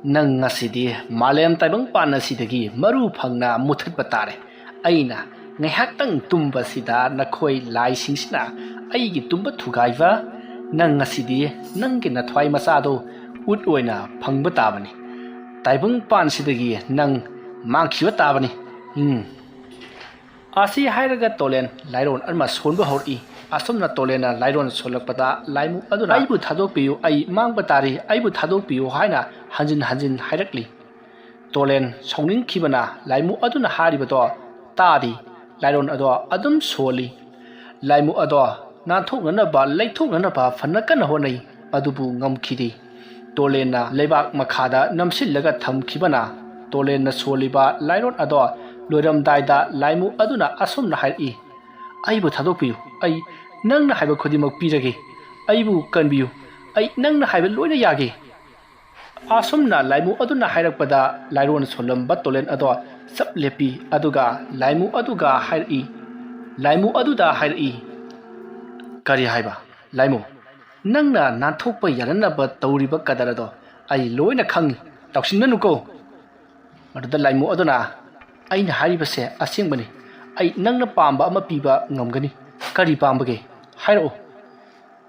ꯅꯪ ꯉꯁꯤꯗꯤ ꯃꯥꯂꯦꯝ ꯇꯥꯏꯕꯪꯄꯥꯟ ꯑꯁꯤꯗꯒꯤ ꯃꯔꯨ ꯐꯪꯅ ꯃꯨꯊꯠꯄ ꯇꯥꯔꯦ꯫ ꯑꯩꯅ ꯉꯥꯏꯍꯥꯛꯇꯪ ꯇꯨꯝꯕꯁꯤꯗ ꯅꯈꯣꯏ ꯂꯥꯏꯁꯤꯡꯁꯤꯅ ꯑꯩꯒꯤ ꯇꯨꯝꯕ ꯊꯨꯒꯥꯏꯕ꯫ ꯅꯪ ꯉꯁꯤꯗꯤ ꯅꯪꯒꯤ ꯅꯊ꯭ꯋꯥꯏ ꯃꯆꯥꯗꯣ ꯎꯠ ꯑꯣꯏꯅ ꯐꯪꯕ ꯇꯥꯕꯅꯤ꯫ ꯇꯥꯏꯕꯪꯄꯥꯟꯁꯤꯗꯒꯤ ꯅꯪ ꯃꯥꯡꯈꯤꯕ ꯇꯥꯕꯅꯤ꯫ ꯎꯝ꯫" ꯑꯁꯤ ꯍꯥꯏꯔꯒ ꯇꯣꯂꯦꯟ ꯂꯥꯏꯔꯣꯟ ꯑꯃ ꯁꯣꯟꯕ ꯍꯧꯔꯛꯏ꯫ ꯑꯁꯨꯝꯅ ꯇꯣꯂꯦꯟꯅ ꯂꯥꯏꯔꯣꯟ ꯁꯣꯜꯂꯛꯄꯗ ꯂꯥꯏꯃꯨ ꯑꯗꯨꯅ, "ꯑꯩꯕꯨ ꯊꯥꯗꯣꯛꯄꯤꯌꯨ, ꯑꯩ ꯃꯥꯡꯕ ꯇꯥꯔꯦ, ꯑꯩꯕꯨ ꯊꯥꯗꯣꯛꯄꯤꯌꯨ" ꯍꯥꯏꯅ ꯍꯟꯖꯤꯟ ꯍꯟꯖꯤꯟ ꯍꯥꯏꯔꯛꯂꯤ꯫ ꯇꯣꯂꯦꯟ ꯁꯥꯎꯅꯤꯡꯈꯤꯕꯅ ꯂꯥꯏꯃꯨ ꯑꯗꯨꯅ ꯍꯥꯏꯔꯤꯕꯗꯣ ꯇꯥꯗꯦ꯫ ꯂꯥꯏꯔꯣꯟ ꯑꯗꯣ ꯑꯗꯨꯝ ꯁꯣꯜꯂꯤ꯫ ꯂꯥꯏꯃꯨ ꯑꯗꯣ ꯅꯥꯟꯊꯣꯛꯅꯅꯕ, ꯂꯩꯊꯣꯛꯅꯅꯕ ꯐꯅ ꯀꯟꯅ ꯍꯣꯠꯅꯩ, ꯑꯗꯨꯕꯨ ꯉꯝꯈꯤꯗꯦ꯫ ꯇꯣꯂꯦꯟꯅ ꯂꯩꯕꯥꯛ ꯃꯈꯥꯗ ꯅꯝꯁꯤꯜꯂꯒ ꯊꯝꯈꯤꯕꯅ ꯇꯣꯂꯦꯟꯅ ꯁꯣꯜꯂꯤꯕ ꯂꯥꯏꯔꯣꯟ ꯑꯗꯣ ꯂꯣꯏꯔꯝꯗꯥꯏꯗ ꯂꯥꯏꯃꯨ ꯑꯗꯨꯅ ꯑꯁꯨꯝꯅ ꯍꯥꯏꯔꯛꯏ, "ꯑꯩꯕꯨ ꯊꯥꯗꯣꯛꯄꯤꯌꯨ, ꯑꯩ ꯅꯪꯅ ꯍꯥꯏꯕ ꯈꯨꯗꯤꯡꯃꯛ ꯄꯤꯔꯒꯦ꯫ ꯑꯩꯕꯨ ꯀꯟꯕꯤꯌꯨ, ꯑꯩ ꯅꯪꯅ ꯍꯥꯏꯕ ꯂꯣꯏꯅ ꯌꯥꯒꯦ꯫" ꯑꯁꯨꯝꯅ ꯂꯥꯏꯃꯨ ꯑꯗꯨꯅ ꯍꯥꯏꯔꯛꯄꯗ ꯂꯥꯏꯔꯣꯟ ꯁꯣꯜꯂꯝꯕ ꯇꯣꯂꯦꯟ ꯑꯗꯣ ꯆꯞ ꯂꯦꯞꯄꯤ, ꯑꯗꯨꯒ ꯂꯥꯏꯃꯨ ꯑꯗꯨꯒ ꯍꯥꯏꯔꯛꯏ, ꯂꯥꯏꯃꯨ ꯑꯗꯨꯗ ꯍꯥꯏꯔꯛꯏ, "ꯀꯔꯤ ꯍꯥꯏꯕ? ꯂꯥꯏꯃꯨ, ꯅꯪꯅ ꯅꯥꯟꯊꯣꯛꯄ ꯌꯥꯅꯅꯕ ꯇꯧꯔꯤꯕ ꯀꯗꯔ ꯑꯗꯣ ꯑꯩ ꯂꯣꯏꯅ ꯈꯪꯏ, ꯇꯧꯁꯤꯟꯅꯅꯨꯀꯣ꯫" ꯃꯗꯨꯗ ꯂꯥꯏꯃꯨ ꯑꯗꯨꯅ, "ꯑꯩꯅ ꯍꯥꯏꯔꯤꯕꯁꯦ ꯑꯁꯦꯡꯕꯅꯤ꯫ ꯑꯩ ꯅꯪꯅ ꯄꯥꯝꯕ ꯑꯃ ꯄꯤꯕ ꯉꯝꯒꯅꯤ꯫" "ꯀꯔꯤ ꯄꯥꯝꯕꯒꯦ? ꯍꯥꯏꯔꯛꯎ꯫"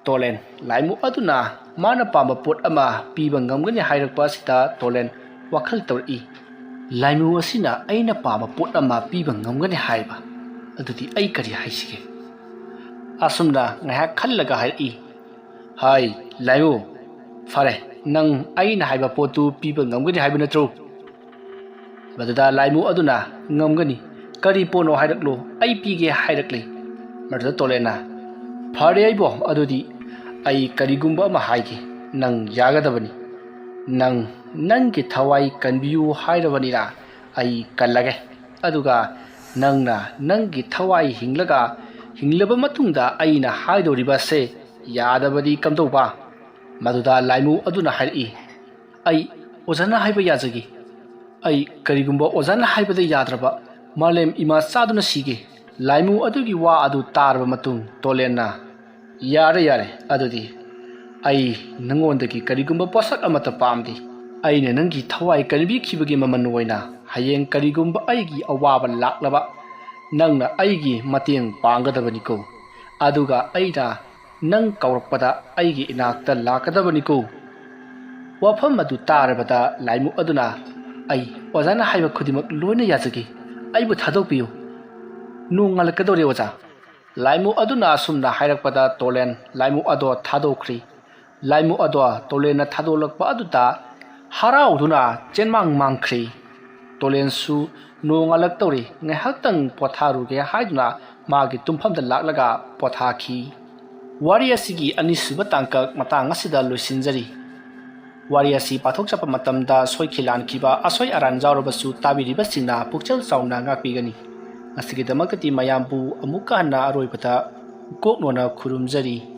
ꯇꯣꯂꯦꯟ ꯂꯥꯏꯃꯨ ꯑꯗꯨꯅ ꯃꯥꯅ ꯄꯥꯝꯕ ꯄꯣꯠ ꯑꯃ ꯄꯤꯕ ꯉꯝꯒꯅꯤ ꯍꯥꯏꯔꯛꯄ ꯑꯁꯤꯗ ꯇꯣꯂꯦꯟ ꯋꯥꯈꯜ ꯇꯧꯔꯛꯏ꯫ ꯂꯥꯏꯃꯨ ꯑꯁꯤꯅ ꯑꯩꯅ ꯄꯥꯝꯕ ꯄꯣꯠ ꯑꯃ ꯄꯤꯕ ꯉꯝꯒꯅꯤ ꯍꯥꯏꯕ ꯑꯗꯨꯗꯤ ꯑꯩ ꯀꯔꯤ ꯍꯥꯏꯁꯤꯒꯦ? ꯑꯁꯨꯝꯅ ꯉꯥꯏꯍꯥꯛ ꯈꯜꯂꯒ ꯍꯥꯏꯔꯛꯏ, "ꯍꯥꯏ ꯂꯥꯏꯃꯨ, ꯐꯔꯦ, ꯅꯪ ꯑꯩꯅ ꯍꯥꯏꯕ ꯄꯣꯠꯇꯨ ꯄꯤꯕ ꯉꯝꯒꯅꯤ ꯍꯥꯏꯕ ꯅꯠꯇ꯭ꯔꯣ?" ꯃꯗꯨꯗ ꯂꯥꯏꯃꯨ ꯑꯗꯨꯅ, "ꯉꯝꯒꯅꯤ, ꯀꯔꯤ ꯄꯣꯠꯅꯣ ꯍꯥꯏꯔꯛꯂꯣ, ꯑꯩ ꯄꯤꯒꯦ" ꯍꯥꯏꯔꯛꯂꯤ꯫ ꯃꯗꯨꯗ ꯇꯣꯂꯦꯟꯅ, "ꯐꯔꯦ ꯑꯩꯕꯣ, ꯑꯗꯨꯗꯤ ꯑꯩ ꯀꯔꯤꯒꯨꯝꯕ ꯑꯃ ꯍꯥꯏꯒꯦ, ꯅꯪ ꯌꯥꯒꯗꯕꯅꯤ꯫ ꯅꯪ ꯅꯪꯒꯤ ꯊꯋꯥꯏ ꯀꯟꯕꯤꯌꯨ ꯍꯥꯏꯔꯕꯅꯤꯅ ꯑꯩ ꯀꯜꯂꯒꯦ꯫ ꯑꯗꯨꯒ ꯅꯪꯅ ꯅꯪꯒꯤ ꯊꯋꯥꯏ ꯍꯤꯡꯂꯒ, ꯍꯤꯡꯂꯕ ꯃꯇꯨꯡꯗ ꯑꯩꯅ ꯍꯥꯏꯗꯧꯔꯤꯕꯁꯦ ꯌꯥꯗꯕꯗꯤ ꯀꯝꯗꯧꯕ?" ꯃꯗꯨꯗ ꯂꯥꯏꯃꯨ ꯑꯗꯨꯅ ꯍꯥꯏꯔꯛꯏ, "ꯑꯩ ꯑꯣꯖꯥꯅ ꯍꯥꯏꯕ ꯌꯥꯖꯒꯦ꯫ ꯑꯩ ꯀꯔꯤꯒꯨꯝꯕ ꯑꯣꯖꯥꯅ ꯍꯥꯏꯕꯗ ꯌꯥꯗ꯭ꯔꯕ, ꯃꯥꯂꯦꯝ ꯏꯃꯥ ꯆꯥꯗꯨꯅ ꯁꯤꯒꯦ꯫ ꯂꯥꯏꯃꯨ ꯑꯗꯨꯒꯤ ꯋꯥ ꯑꯗꯨ ꯇꯥꯔꯕ ꯃꯇꯨꯡ ꯇꯣꯂꯦꯟꯅ, "ꯌꯥꯔꯦ, ꯌꯥꯔꯦ, ꯑꯗꯨꯗꯤ ꯑꯩ ꯅꯉꯣꯟꯗꯒꯤ ꯀꯔꯤꯒꯨꯝꯕ ꯄꯣꯠꯁꯛ ꯑꯃꯠꯇ ꯄꯥꯝꯗꯦ꯫ ꯑꯩꯅ ꯅꯪꯒꯤ ꯊꯋꯥꯏ ꯀꯟꯕꯤꯈꯤꯕꯒꯤ ꯃꯃꯜ ꯑꯣꯏꯅ ꯍꯌꯦꯡ ꯀꯔꯤꯒꯨꯝꯕ ꯑꯩꯒꯤ ꯑꯋꯥꯕ ꯂꯥꯛꯂꯕ, ꯅꯪꯅ ꯑꯩꯒꯤ ꯃꯇꯦꯡ ꯄꯥꯡꯒꯗꯕꯅꯤꯀꯣ꯫ ꯑꯗꯨꯒ ꯑꯩꯅ ꯅꯪ ꯀꯧꯔꯛꯄꯗ ꯑꯩꯒꯤ ꯏꯅꯥꯛꯇ ꯂꯥꯛꯀꯗꯕꯅꯤꯀꯣ꯫" ꯋꯥꯐꯝ ꯑꯗꯨ ꯇꯥꯔꯕꯗ ꯂꯥꯏꯃꯨ ꯑꯗꯨꯅ, "ꯑꯩ ꯑꯣꯖꯥꯅ ꯍꯥꯏꯕ ꯈꯨꯗꯤꯡꯃꯛ ꯂꯣꯏꯅ ꯌꯥꯖꯒꯦ꯫ ꯑꯩꯕꯨ ꯊꯥꯗꯣꯛꯄꯤꯌꯨ꯫ ꯅꯣꯡ ꯉꯥꯜꯂꯛꯀꯗꯧꯔꯦ ꯑꯣꯖꯥ꯫" ꯂꯥꯏꯃꯨ ꯑꯗꯨꯅ ꯑꯁꯨꯝꯅ ꯍꯥꯏꯔꯛꯄꯗ ꯇꯣꯂꯦꯟ ꯂꯥꯏꯃꯨ ꯑꯗꯣ ꯊꯥꯗꯣꯛꯈ꯭ꯔꯤ꯫ ꯂꯥꯏꯃꯨ ꯑꯗꯣ ꯇꯣꯂꯦꯟꯅ ꯊꯥꯗꯣꯛꯂꯛꯄ ꯑꯗꯨꯗ ꯍꯔꯥꯎꯗꯨꯅ ꯆꯦꯟꯃꯥꯡ ꯃꯥꯡꯈ꯭ꯔꯤ꯫ ꯇꯣꯂꯦꯟꯁꯨ ꯅꯣꯡ ꯉꯥꯜꯂꯛꯇꯧꯔꯦ, ꯉꯥꯏꯍꯥꯛꯇꯪ ꯄꯣꯊꯥꯔꯨꯒꯦ ꯍꯥꯏꯗꯨꯅ ꯃꯥꯒꯤ ꯇꯨꯝꯐꯝꯗ ꯂꯥꯛꯂꯒ ꯄꯣꯊꯥꯈꯤ꯫ ꯋꯥꯔꯤ ꯑꯁꯤꯒꯤ ꯑꯅꯤꯁꯨꯕ ꯇꯥꯡꯀꯛ ꯃꯇꯥꯡ ꯑꯁꯤꯗ ꯂꯣꯏꯁꯤꯟꯖꯔꯤ꯫ ꯋꯥꯔꯤ ꯑꯁꯤ ꯄꯥꯊꯣꯛꯆꯕ ꯃꯇꯝꯗ ꯁꯣꯏꯈꯤ ꯂꯥꯟꯈꯤꯕ ꯑꯁꯣꯏ ꯑꯔꯥꯟ ꯌꯥꯎꯔꯕꯁꯨ ꯇꯥꯕꯤꯔꯤꯕꯁꯤꯡꯅ ꯄꯨꯛꯆꯦꯜ ꯆꯥꯎꯅ ꯉꯥꯛꯄꯤꯒꯅꯤ꯫ ꯉꯁꯤꯒꯤꯗꯃꯛꯇꯗꯤ ꯃꯌꯥꯝꯕꯨ ꯑꯃꯨꯛꯀ ꯍꯟꯅ ꯑꯔꯣꯏꯕꯗ ꯀꯣꯛꯅꯣꯅ ꯈꯨꯔꯨꯝꯖꯔꯤ꯫